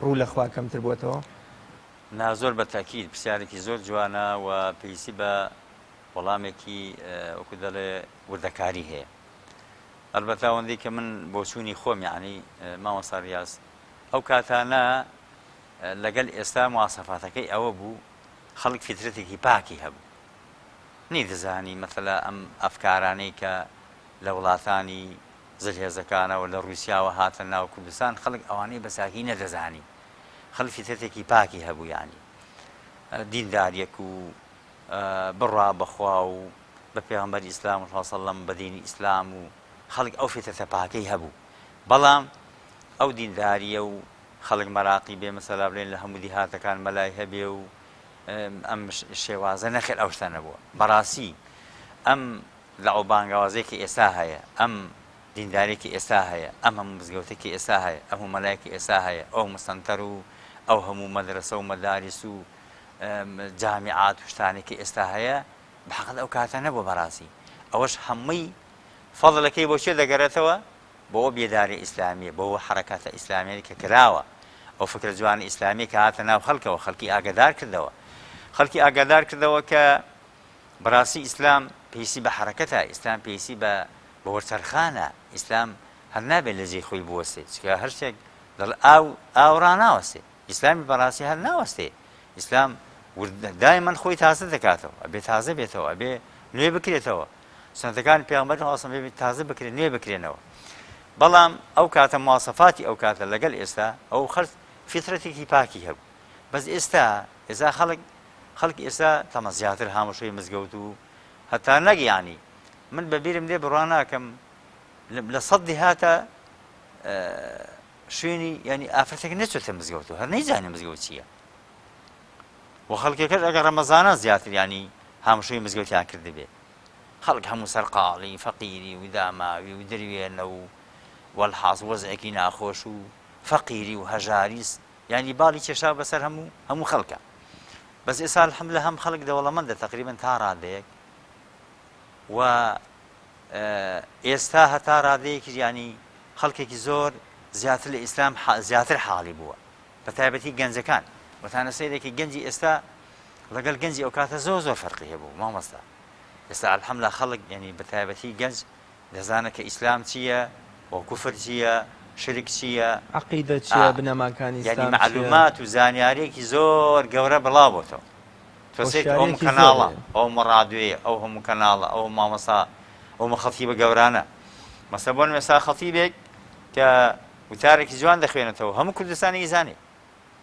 ڕوو لە خوا کەمتر بووەتەوە؟ نا زۆر بە تەئکید پرسیارێکی زۆر جوانە و پێویستی بە وەڵامێکی وەکو دەڵێ وردەکاری هەیە. ئەلبەتە ئەوەندەی کە من بۆچوونی خۆم یەعنی مامۆستا ریاز ئەو کاتانە لەگەل ئێستا مواسەفاتەکەی ئەوە بوو خەڵک فیترەتێکی پاکی هەبوو نەیدەزانی مەسەلا ئەم ئەفکارانەی کە لە وڵاتانی زلهێزەکانەوە لە ڕووسیاوە هاتە ناو کوردستان خەڵک ئەوانەی بە چاکی نەدەزانی خەڵک فیترەتێکی پاکی هەبوو یانی دینداریەک و بڕوا بەخوا و بە پێغەمبەری ئیسلام و سەلەم بە دینی ئیسلام و خەڵک ئەو فیترەتە پاکەی هەبوو بەڵام ئەو دینداریە و خەڵک مەراقی بێ مەسەلا بلێن لە هەموو دیهاتەکان مەلای هەبێ و ئەم شێوازە نەخێر ئەو شتە نەبووە بەڕاستی ئەم لەعو بانگەوازەی کە ئێستا هەیە ئەم دیندارێک کە ئێستا هەیە ئەم هەموو مزگەوتێک کە ئێستا هەیە ئەم هەموو مەلایەک کە ئێستا هەیە ئەو هەموو سەنتەر و ئەو هەموو مەدرەسە و مەداریس و جامیعات و شتانێک کە ئێستا هەیە بە حەقت ئەو کاتە نەبووە بەڕاستی ئەوەش هەمووی فەضلەکەی بۆ کێ دەگەرێتەوە بۆ ئەو بێداریە ئیسلامیە، بۆ ئەو حەرەکاتە ئیسلامیانەی کە کراوە، ئەو فکرە جوانە ئیسلامیە کە هاتە ناو خەڵکەوە، خەڵکی ئاگادار کردەوە. خەڵکی ئاگادار کردەوە کە بەڕاستی ئیسلام پێویستی بە حەرەکەتە، ئیسلام پێویستی بە بە وەرچەرخانە، ئیسلام هەر نابێت لە جێی خۆی بوەستێ، چونکە هەر شتێک دەڵێ ئاو ئاو ڕاناوەستێ، ئیسلامی بەڕاستی هەر ناوەستێ، ئیسلام ورد دایمەن خۆی تازە دەکاتەوە، ئەبێ تازە بێتەوە، ئەبێ نوێ بکرێتەوە. سوننەتەکانی پێغەمبەری خوا صلی اللە تازە بکرێن نوێ بکرێنەوە بەڵام ئەو کاتە مواسەفاتی ئەو کاتە لەگەل ئێستا ئەو خەرج فیترەتێکی پاکی هەبوو بەس ئێستا ئێستا خەڵک خەڵک ئێستا تەمە زیاتر هاموشۆی مزگەوت و هەتا نەک یانی من بە بیرم دێ بڕوا ناکەم لە سەد دیهاتە شوێنی ینی ئافرەتێک نەچێتە مزگەوت و هەر نەیزانێ مزگەوت چییە و خەڵکەکەش ئەگەر ڕەمەزانە زیاتر ینی هامشۆی مزگەوتیان کردبێ خەڵک هەموو سەرقاڵی فەقیری و داماوی و دروێنە و وەلحاس وەزعێکی ناخۆش و فەقیری و هەژاریس یانی باڵی کێشاوە بەسەر هەموو هەموو خەڵکە بەس ئێستا الحمدللە هەم خەڵک دەوڵەمەندە تقریبا تا ڕادەیەک و ئێستا هەتا ڕادەیەکی ینی خەڵکێکی زۆر زیاتر لە ئیسلام زیاتر حاڵی بووە. بە تایبەتی گەنجەکان وتانە سەیرێکی گەنجی ئێستا لەگەڵ گەنجی ئەو کاتە زۆر زۆر فەرقی هەبوو مامۆستا ئێستا الحمدلله خەڵک یعنی بە تایبەتی گەنج دەزانە کە ئیسلام چییە و کوفر چییە شرک چییە عقیدە چییە بنەماکانی یعنی معلومات و زانیاریەکی زۆر گەورە بڵاو بۆتەوە تۆ سەیرکە ئەو هۆشیاریەکی زۆر کەناڵە هەیە. ئەو ڕادیۆیە ئەو هەموو کەناڵە ئەو مامۆستا ئەو خەتیبە گەورانە مەسە بۆ نمێسا خەتیبێک کە وتارێکی جوان دەخوێنێتەوە هەموو کوردستانی ئیزانێ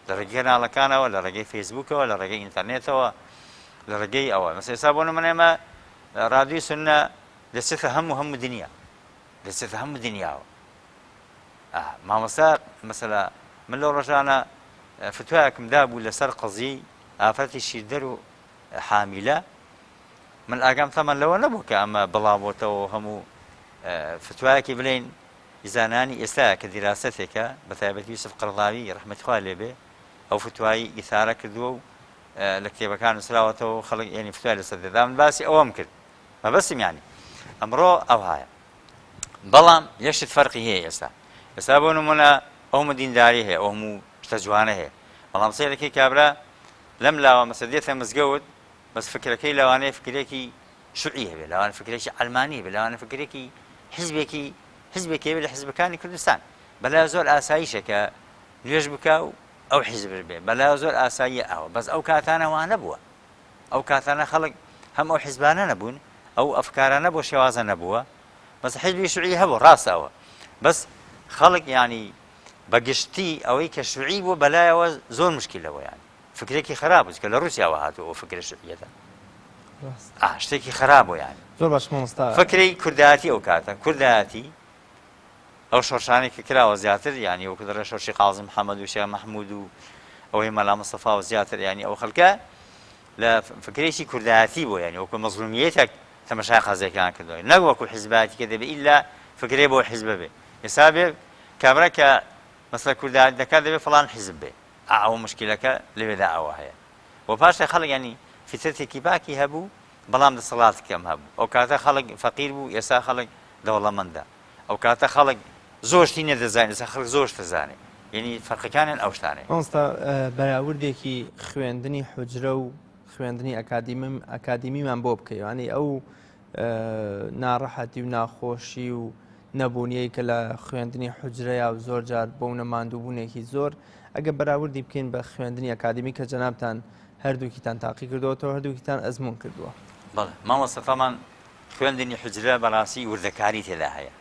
لە ڕێگەی کەناڵەکانەوە لە ڕێگەی فەیسبوکەوە لە ڕێگەی ئینتەرنێتەوە لە ڕێگەی ئەوە مەسە ئێستا بۆ نمونە ئێمە ڕادیۆی سوننە دەچێتە هەموو هەموو دنیا دەچێتە هەموو دنیاوە مامۆستا مەسەلا من لەو ڕۆژانە فتوایەکم دابوو لەسەر قەزیەی ئافرەتی شیردەر و حامیلە من ئاگام تەمان لەوە نەبوو کە ئەمە بڵاوبۆتەوە هەموو فتوایەکی بلین زانانی ئێستا کە دیراسەتێکە بە تایبەتی یوسف قەرضاوی ڕەحمەتی خوا لێبێ ئەو فتوایی ئیثارە کردووە و لە کتێبەکان نووسراوەتەوە خەڵک یعنی فتوای لەسەر دەدا من باسی ئەوەم کرد مەبەستم یعنی ئەمڕۆ ئەوهایە بەڵام یەک شت فەرقی هەیە ئێستا ئێستا بۆ نمونە ئەو هەموو دینداری هەیە ئەو هەموو شتە جوانە هەیە بەڵام سەیرەکەی کابرا لەم لاوە مەسە دێتە مزگەوت بەس فکرەکەی لەوانەیە فکرێکی شوعی هەبێ لەوانە فکرێکی عەلمانی هەبێ لەوانە فکرێکی حزبێکی حزبێکی هەبێ لە حزبەکانی کوردستان بەلا زۆر ئاساییشە کە نوێژ بکە و ئەو حزب بێ بەلا زۆر ئاساییە ئەوە بەس ئەو کاتانە وانە بووە ئەو کاتانە خەڵک هەم ئەو حیزبانە نەبوون ئەو ئەفکارانە بۆ شێوازە نەبووە بەس حیزبی شوعی هەبوو ڕاستە ئەوە بەس خەڵک ینی بەگشتی ئەوەی کە شوعی بوو بەلایەوە زۆر مشکلە بۆ یان فکرێکی خراپ بوو کە لە رووسیاوە هاتوو ئەو فکرە شوعیەتە شتێکی خراپ بۆ یان زۆر باش مامۆستا فکری کوردایەتی ئەو کاتە کوردایەتی ئەو شۆرشانەی کە کراوە زیاتر یانی وەکو دەڵێن شۆرشی قازی محەمەد و شێخ مەحمود و ئەوەی مەلا مستەفا و زیاتر یانی ئەو خەڵکە لە فکرێکی کوردایەتی بۆ یانی وەکو مەزلومیەتێک تەمەشای قازیەکان کردووە نەک وەکو حیزبایەتی کە دەبێ ئیلا فکرێ بۆ حیزبە بێ ئێستا بێ کابرا کە مەسلە کوردایەتی دەکات دەبێ فڵان حیزب بێ ئەوە مشکلەکە لەوێدا ئەوە هەیە و پاشە خەڵک ینی فیترەتێکی پاکی هەبوو بەڵام دەسەڵات کەم هەبوو ئەو کاتە خەڵک فەقیر بوو ئێستا خەڵک دەوڵەمەندە ئەو کاتە خەڵک زۆر شتی نەدەزانی ئێستا خەڵک زۆر شت دەزانێ یعنی فەرقەکانیان ئەو شتانەیە. مامۆستا بەراوردێکی خوێندنی حوجرە و خوێندنی ئەکادیمم ئەکادیمیمان بۆ بکەی یانی ئەو ناڕەحەتی و ناخۆشی و نەبوونیەی کە لە خوێندنی حوجرەیە و زۆر جار بەونە ماندووبوونێکی زۆر ئەگە بەراوردی بکەین بە خوێندنی ئەکادیمی کە جەنابتان هەردووکیتان تاقی کردووەتەوە هەردووکیتان ئەزموون کردووە. بەڵێ مامۆستا تامان خوێندنی حوجرە بەڕاستی وردەکاری تێدا هەیە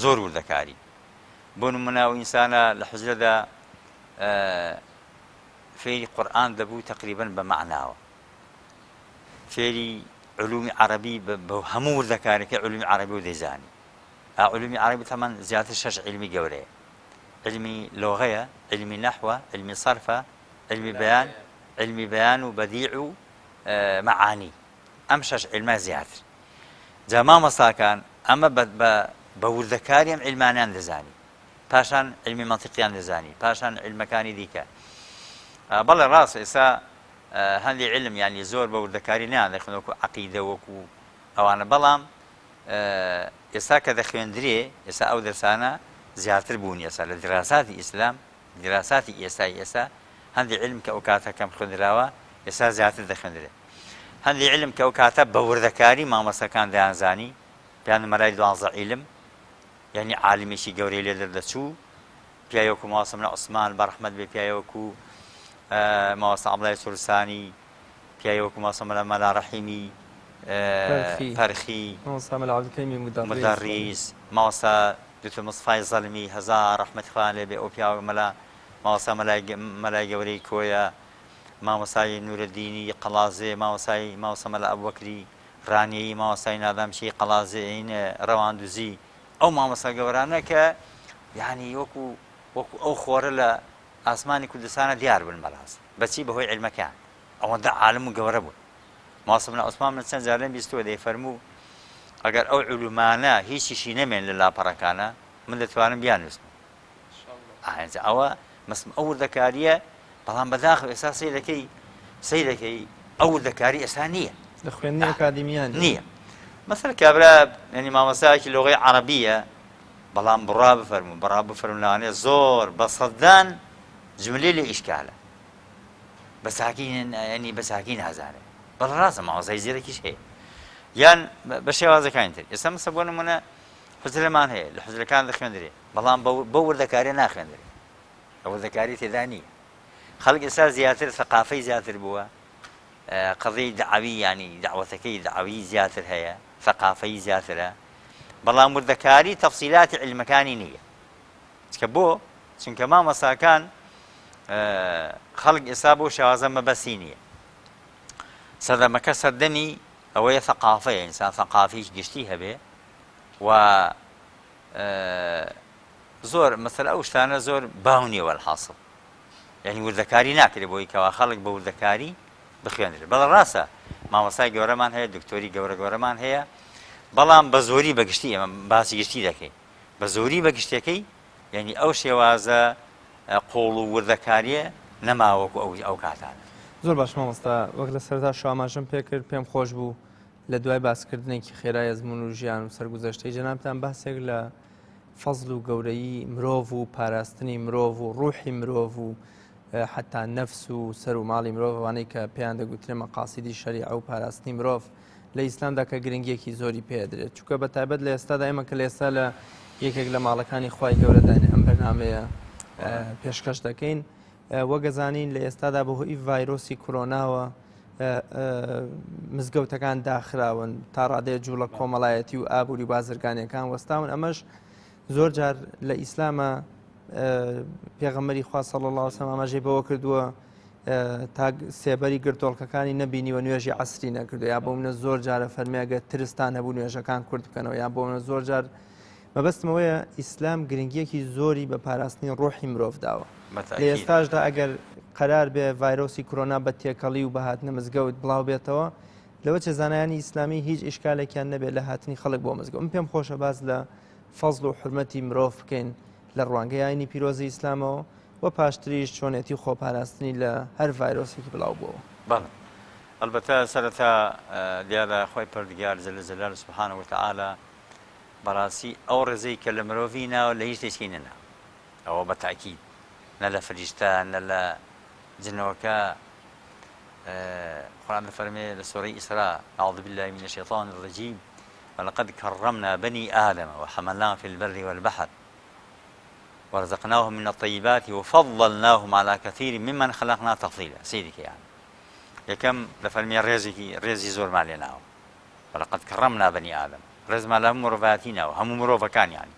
زۆر وردەکاری بۆ نمونە ئەو ئینسانە لە حوجرەدا فێری قورئان دەبوو تقریبا بە مەعناوە فێری علومی عەرەبی بە هەموو وردەکاریەکەی علومی عەرەبی و دەیزانی علومی عەرەبی تەمان زیاتر شەش علمی گەورەیە علمی لۆغەیە علمی نەحوە علمی صرفە علمی بەیان علمی بەیان و بەدیع و مەعانی ئەم شەش عیلمە زیاتر جا مامۆستاکان ئەمە بە وردەکاری ئەم عیلمانیان دەزانی پاشان عیلمی مەنتیقیان دەزانی پاشان عیلمەکانی دیکە بەڵێ ڕاست ئێستا هەندی علم ینی زۆر بە وردەکاری نیان دەخوێن وەکو عقیدە وەکو ئەوانە بەڵام ئێستا کە دەخوێندرێ ئێستا ئەو دەرسانە زیاتر بوون ئێستا لە دراساتی ئیسلام دیراساتی ئێستای ئێستا هەندی عیلم کە ئەو کاتە کەم خوێندراوە ئێستا زیاتر دەخوێندرێ هەندی عیلم کە ئەو کاتە بە وردەکاری مامۆستاکان دەیانزانی پێیان مەلای دوانزە عیلم یعنی عالمێکی گەورەی لێ دەردەچوو پیاوی وەکو مامۆستا مەلا عوسمان بە ڕەحمەت بێ پیاوی وەکو مامۆستا عەبدوڵای سورسانی پیاوی وەکو مامۆستا مەلا مەلا ڕەحیمی پەرخی مامۆستا مەلا عەبدولکەریمی مودەڕیس مامۆستا دکتۆر مستەفای زەڵمی هەزار ڕەحمەتی خوایان لێ بێ ئەو پیاوە مەلا مامۆستا مەلای مەلای گەورەی کۆیە مامۆستای نورەدینی قەڵازێ مامۆستای مامۆستا مەلا ئەبوبەکری ڕانیەیی مامۆستای نادامچی قەڵازێ ڕەواندوزی ئەو مامۆستا گەورانە کە یعنی وەکو وەکو ئەو خۆرە لە ئاسمانی کوردستانە دیار بن بەڕاست بەچی بەهۆی عیلمەکەیان ئەوەندە عالم و گەورە بوون مامۆستا مەلا عوسمان من چەند جار لێم بیستووە دەیفەرموو ئەگەر ئەو علومانە هیچیشی نەمێن لە لاپەڕەکانە من دەتوانم بیاننووسم ئاینجا ئەوە مەسم ئەو وردەکاریە بەڵام بەداخەوە ئێستا سەیرەکەی سەیرەکەی ئەو وردەکاری ئێستا نییە لە خوێندنی ئەکادیمیان نییە مەسەر کابرا یعنی مامۆستایەکی لۆغەی عەرەبیە بەڵام بڕا بفەرموو بڕا بفەرموو لەوانەیە زۆر بە سەدان. جملەی لێ ئیشکالە بە چاکی ینی بە چاکی نازانێ بەڵێ ڕاستە مامۆستای زیرەکیش هەیە یان بە شێوازەکانی تر ئێستا مەسە بۆ نمونە حوجرەمان هەیە لە حوجرەکان دەخوێندرێ بەڵام بە وردەکاریە ناخوێندرێ ئەو وردەکاری تێدا نییە خەڵک ئێستا زیاتر ثقافەی زیاتر بووە قەزیەی دەعوی یانی دەعوەتەکەی دەعوی زیاتر هەیە ثقافەی زیاترە بەڵام وردەکاری تەفسیلاتی عیلمەکانی نییە چکە بۆ چونکە مامۆستاکان خەڵک ئێستا بۆ شێوازە مەبەستی نییە سەردەمەکە سەردەمی ئەوەیە ثقافەیە ئینسان ثقافیش گشتی هەبێ و زۆر مەسەر ئەو شتانە زۆر باو نییە وەلحاسڵ یانی وردەکاری ناکرێت بۆی کەوا خەڵک بە وردەکاری بخوێنرێت بەڵێ ڕاستە مامۆستای گەورەمان هەیە دکتۆری گەورە گەورەمان هەیە بەڵام بە زۆری بە گشتی ئێمە باسی گشتی دەکەین بە زۆری بە گشتەکەی یعنی ئەو شێوازە قوڵ و وردەکاریە نەماوەکو ئەو ئەو کاتانە. زۆر باش مامۆستا وەک لە سەرەتا شاماژەم پێکرد پێم خۆش بوو لە دوای باسکردنێکی خێرای ئەزمون و ژیان و سەرگوزەشتەی جەنابتان باسێک لە فەزل و گەورەیی مرۆڤ و پاراستنی مرۆڤ و ڕوحی مرۆڤ و حتا نەفس و سەر و ماڵی مرۆڤ ئەوانەی کە پێیان دەگوترێ مەقاسیدی شەریعە و پاراستنی مرۆڤ لە ئیسلامدا کە گرنگیەکی زۆری پێدرێت چونکە بە تایبەت لە ئێستادا ئێمە کە لە ئێستا لە یەکێک لە ماڵەکانی خوای گەورەداین ئەم بەرنامەیە پێشکەش دەکەین وەگەزانین لە ئێستادا بەهۆی ڤایرۆسی کۆرۆناوە مزگەوتەکان داخراون تا ڕادەیە جوڵە کۆمەڵایەتی و ئابووری و بازرگانیەکان وەستاون ئەمەش زۆر جار لە ئیسلامە پێغەمبەری خوا صلی الله علیه و ئاماژەی بەوە کردووە تا سێبەری گرتۆڵکەکانی نەبینیوە نوێژی عسری نەکردو یا بۆ منە زۆر جارە فەرمیاگە ترستان هەبوو نوێژەکان کورت بکەنەوە یا بۆ منە زۆر جار مەبەستم ئەوەیە ئیسلام گرنگیەکی زۆری بە پاراستنی ڕۆحی مرۆڤ داوە. لە ئێستاشدا ئەگەر قەرار بێ ڤایرۆسی کرۆنا بە تێکەڵی و بە هاتنە مزگەوت بڵاو بێتەوە لەوە چێ زانایانی ئیسلامی هیچ ئیشکالێکیان نەبێت لە هاتنی خەڵک بۆ مزگەوت من پێم خۆشە باس لە فەزڵ و حورمەتی مرۆڤ بکەین لە ڕوانگەی ئاینی پیرۆزی ئیسلامەوە و پاشتریش چۆنێتی خۆپاراستنی لە هەر ڤایرۆسێکی بڵاو بووەوە. بەڵێ ئەلبەتە سەرەتا دیارە خوای پەروەردگار جل جلاله سبحانە وتعالی بەڕاستی ئەو ڕێزەی کە لە مرۆڤی ناوە لە هیچ شتێکی نەناوە ئەوە بە تاکید نە لە فریشتە نە لە جنۆکە قورآن دەفەرمێ لە سورەی ئیسراء أعوذ بالله من الشیطان الرجیم ولقد كرمنا بني آدم وحملناهم في البر والبحر ورزقناهم من الطيبات وفضلناهم على كثير ممن خلقنا تفضيلا سيدك يعني یەکەم دەفەرمێ ڕێزێکی ڕێزی زۆرمان لێ ناوە ولقد کرمنا بنی آدم ڕێزمان لە هەموو مرۆڤایەتی ناوە هەموو مرۆڤەکان یانی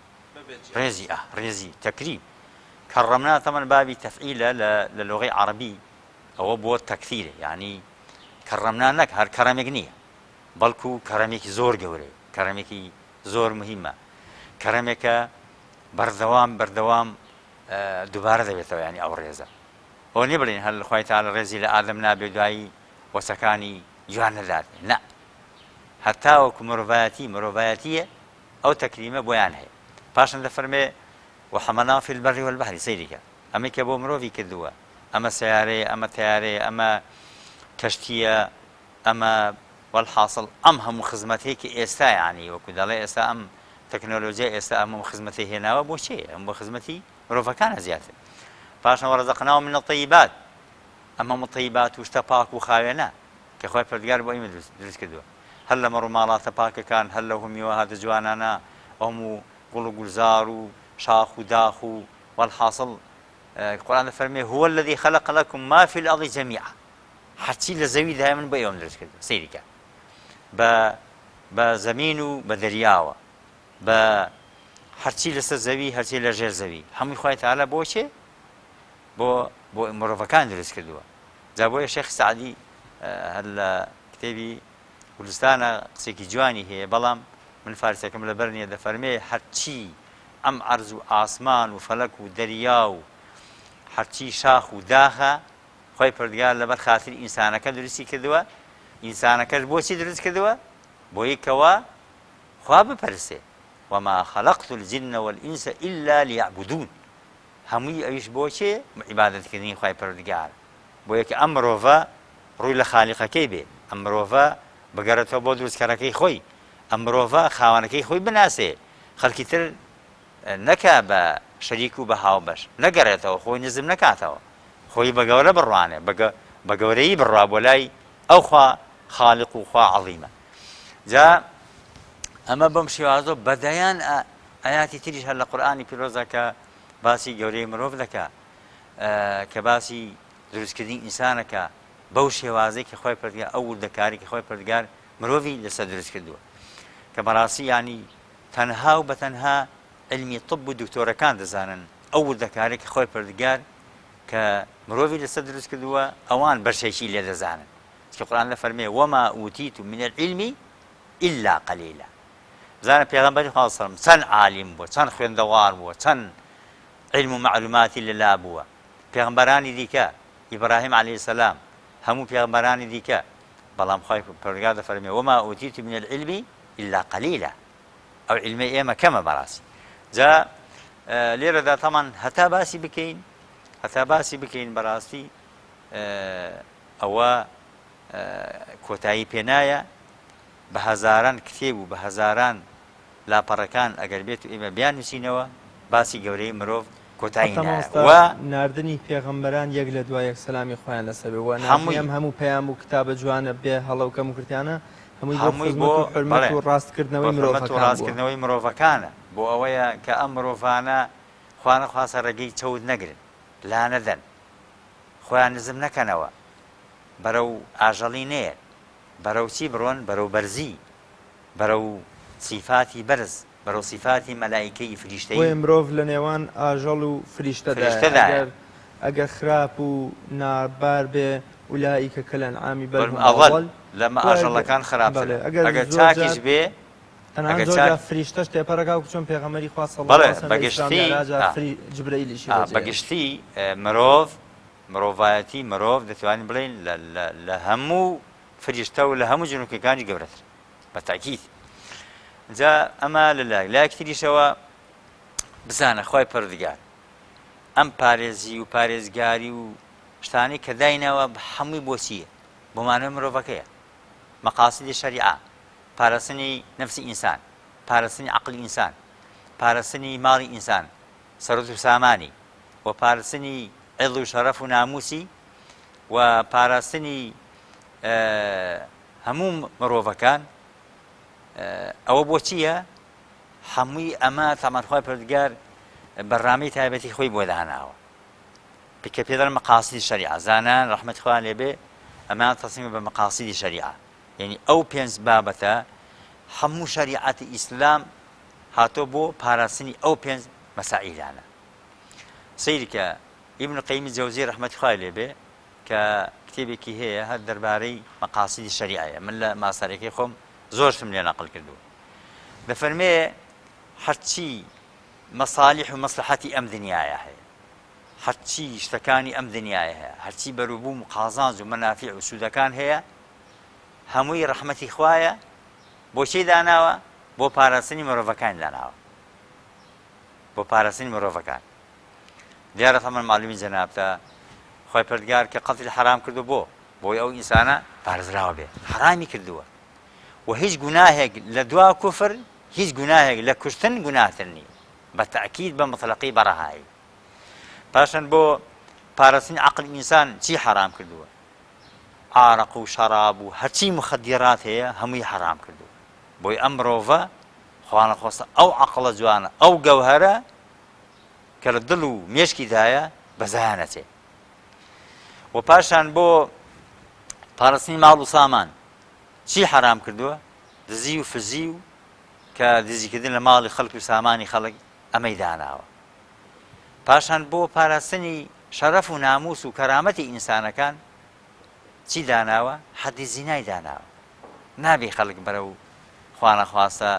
ڕێزی ئە ڕێزی تەکریم کەڕەمنا تەمەن بابی تەفعیلە لە لە لۆغەی عەڕەبی ئەوە بۆ تەکثیرە یانی کەڕەمنا نەک هەر کەڕەمێک نییە بەڵکو کەڕەمێکی زۆر گەورەیە کەڕەمێکی زۆر مهمە کەڕەمێکە بەردەوام بەردەوام دووبارە دەبێتەوە ینی ئەو ڕێزە ئەوە نیە بڵێن هەر خوای تعالی ڕێزی لە ئادەم نابێ دوایی وەچەکانی جوان نەدات نا هەتاوەکو مرۆڤایەتی مرۆڤایەتیە ئەو تەکریمە بۆیان هەیە پاشان دەفەرمێ وحملناهم في البر والبحر سەیری کە ئەمەی کە بۆ مرۆڤی کردووە ئەمە سەیارەیە ئەمە تەیارەیە ئەمە کەشتیە ئەمە والحاصل ئەم هەموو خزمەتەی کە ئێستا یعنی وەکو دەڵێ ئێستا ئەم تەکنۆلۆژیا ئێستا ئەم هەموو خزمەتی هێناوە بۆ چێ ئەم بۆ خزمەتی مرۆڤەکانە زیاتر پاشان وەڕزەقناهم من الطیبات ئەم هەموو طیبات و شتە پاک و خاوێنە کە خوای پەروەردگار بۆ ئیمە دروست کردووە هەر لە مەڕ و ماڵاتە پاکەکان هەر لەو میوەهاتە جوانانە ئەو هەموو گوڵ و گولزار و شاخ و داخ و والحاصل قورئان دەفەرمێ هو الذی خلق لكم ما في الأرض جميعا هەرچی لە زەویدا هەیە من بۆ ئێوەم دروست کردووە سەیری کە بە بە زەمین و بە دەریاوە بە هەرچی لەسەر زەوی هەرچی لە ژێر زەوی هەمووی خوای تەعالا بۆ چێ بۆ بۆ مرۆڤەکان دروست کردووە جا بۆیە شێخ سەعدی هەر لە کتێبی گولستانە قسێکی جوانی هەیە بەڵام من فارسەکەم لەبەر نییە دەفەرمێ هەرچی ئەم عەرز و ئاسمان و فەلەک و دەریا و هەرچی شاخ و داخە خۆی پردگار لەبەر خاتری ئینسانەکە دروستی کردووە ئینسانەکەش بۆچی دروست کردووە بۆی کەوا خوا بپەرسێ وما خلقت الجن والإنس إلا ليعبدون هەمووی ئەویش بۆ چێ؟ عیبادەت کردنی خوای پەروەردگار. بۆیە کە ئەم مرۆڤە ڕووی لە خالیقەکەی بێ، ئەم مرۆڤە بگەڕێتەوە بۆ دروستکەرەکەی خۆی، ئەم مرۆڤە خاوەنەکەی خۆی بناسێ، خەڵکی تر نەکا بە شەریک و بە هاوبەش، نەگەڕێتەوە خۆی نزم نەکاتەوە. خۆی بە گەورە بڕوانێ، بە گەورەیی بڕوا بۆ لای ئەو خوا خالق و خوا عەظیمە. جا ئەمە بەم شێوازە بە دەیان ئایاتی تریش هەر لە قورئانی پیرۆزدا کە باسی گەورەی مرۆڤ دەکا، کە باسی دروستکردنی ئینسانەکە بەو شێوازەی کە خوای پەروەردگار ئەو وردەکاری کە خوای پەروەردگار مرۆڤی لەسەر دروست کردووە کە بەڕاستی یانی تەنها و بە تەنها علمی طب و دکتۆرەکان دەزانن ئەو وردەکاری کە خوای پەروەردگار کە مرۆڤی لەسەر دروست کردووە ئەوان بەشێکی لێ دەزانن چونکە قورئان دەفەرمێ وما أوتيتم من العلم إلا قليلا بزانە پێغەمبەری خوا صلی الله علیه و سلم چەند عالیم بووە چەند خوێندەوار بووە چەند علم و معلوماتی لەلا بووە پێغەمبەرانی دیکە ئیبراهیم علیە سلام هەموو پێغەمبەرانی دیکە بەڵام خوای پەروەردگار دەفەرمێ وما أوتيتم من العلم إلا قليلا ئەو عیلمەی ئێمە کەمە بەڕاستی جا لێرەدا تەمان هەتا باسی بکەین هەتا باسی بکەین بەڕاستی ئەوە کۆتایی پێنایە بە هەزاران کتێب و بە هەزاران لاپەڕەکان ئەگەر بێت و ئێمە بیاننووسینەوە باسی گەورەی مرۆڤ کۆتایی حەتتا نایە مامۆستا و ناردنی پێغەمبەران یەک لە دوا یەک سەلامی خوایان لەسەر بێ و ناردنی هەمووی ئەم هەموو پەیام و کتابە جوانە بێ هەڵە و کەموکورتیانە هەمووی بۆ هەمووی خزمەت بۆ و حورمەت بەڵێ و بۆ ڕاستکردنەوەی حورمەت و مرۆڤەکان بووە. ڕاستکردنەوەی مرۆڤەکانە بۆ ئەوەیە کە ئەم مرۆڤانە خوانەخواستە ڕێگەی چەوت نەگرن لانەدەن خۆیان نزم نەکەنەوە بەرەو ئاژەڵی نەیەن بەرەو چی بڕۆن بەرەو بەرزی بەرەو سیفاتی بەرز، بەرەو سیفاتی مەلائیکەیی، فریشتەیی. بۆیە مرۆڤ لە نێوان ئاژەڵ و فریشتەدایە، فریشتەدایە. ئەگەر ئەگەر خراپ و نابار بێ، اولئک کالانعام بل بل هم اضل، اضل، لە و ئەگەر ئاژەڵەکان خراپترە، بەڵێ ئەگەر ئەگەر زۆر چاکیش جار بێ، تەنانەت ئەگەر زۆر چاک. جار فریشتەش تێپەڕەکا وەکو چۆن پێغەمبەری خوا صلی اللە بەڵێ علیه وسلم بە لە ئیسرا و گشتی میعراجا ئا فری جبرەئیلیشی ئا بەجێ بە هێشت. گشتی مرۆڤ، مرۆڤایەتی مرۆڤ دەتوانین بڵێین لە لە لە هەموو فریشتە و لە هەموو جنۆکەکانیش گەورەترە. بە تەئکید جا ئەمە لە لایەک لایەکی تریشەوە بزانە خوای پەروەردگار ئەم پارێزی و پارێزگاری و شتانەی کە داینەوە هەمووی بۆ چییە بۆ مانەوەی مرۆڤەکەیە مەقاسیدی شەریعە پاراستنی نەفسی ئینسان پاراستنی عەقڵی ئینسان پاراستنی ماڵی ئینسان سەرۆت و سامانی و پاراستنی عیڵ و شەرەف و ناموسی و پاراستنی هەموو مرۆڤەکان ئەوە بۆ چییە هەمووی ئەمە تەمان خوای پەروەردگار بەرنامەی تایبەتی خۆی بۆ داناوە کە پێ دەڵێن مەقاسیدی شەریعە زانایان ڕەحمەتی خوایان لێ بێ ئەمەیان تەسلیم بە مەقاسیدی شەریعە یعنی ئەو پێنج بابەتە هەموو شەریعەتی ئیسلام هاتۆ بۆ پاراستنی ئەو پێنج مەسائیلانە سەیرکە ئیبن قەیمی جەوزی ڕەحمەتی خوای لێ بێ کە کتێبێکی هەیە هەر دەربارەی مەقاسیدی شەریعەیە من لە ماستەرەکەی خۆم زۆر شتم لێ نەقل کردووە دەفەرمێ هەرچی مەسالیح و مەسلحەتی ئەم دنیاە هەیە هەرچی شتەکانی ئەم دنیاە هەیە هەرچی بەروبووم و قازانج و مەنافع و سوودەکان هەیە هەمووی ڕەحمەتی خوایە بۆچی داناوە بۆ پاراستنی مرۆڤەکان داناوە بۆ پاراستنی مرۆڤەکان دیارە تەمەن معلومی جەنابتە خوای پەردگار کە قەتلی حەرام کردو بۆ بۆی ئەو ئینسانە پارێزراوە بێ حەرامی کردووە و هیچ گوناهێک لە دوا کوفر هیچ گوناهێک لە کوشتن گوناهتر نییە بە تەئکید بە مطلقی بە ڕەهایی پاشان بۆ پاراستنی عەقڵی ئینسان چی حەرام کردووە عارەق و شەراب و هەرچی مخدرات هەیە هەمووی حەرام کردووە بۆی ئەم مرۆڤە خوانەخواستە ئەو عەقڵە جوانە ئەو گەوهەرە کە لە دڵ و مێشکی دایە بە زایە نەچێ و پاشان بۆ پاراستنی ماڵ و سامان چی حەرام کردووە دزی و فزی و کە دزیکردن لە ماڵی خەڵک و سامانی خەڵک ئەمەی داناوە پاشان بۆ پاراستنی شەرەف و ناموس و کەرامەتی ئینسانەکان چی داناوە حەدی زینای داناوە نابێ خەڵک بەرەو خوانەخواستە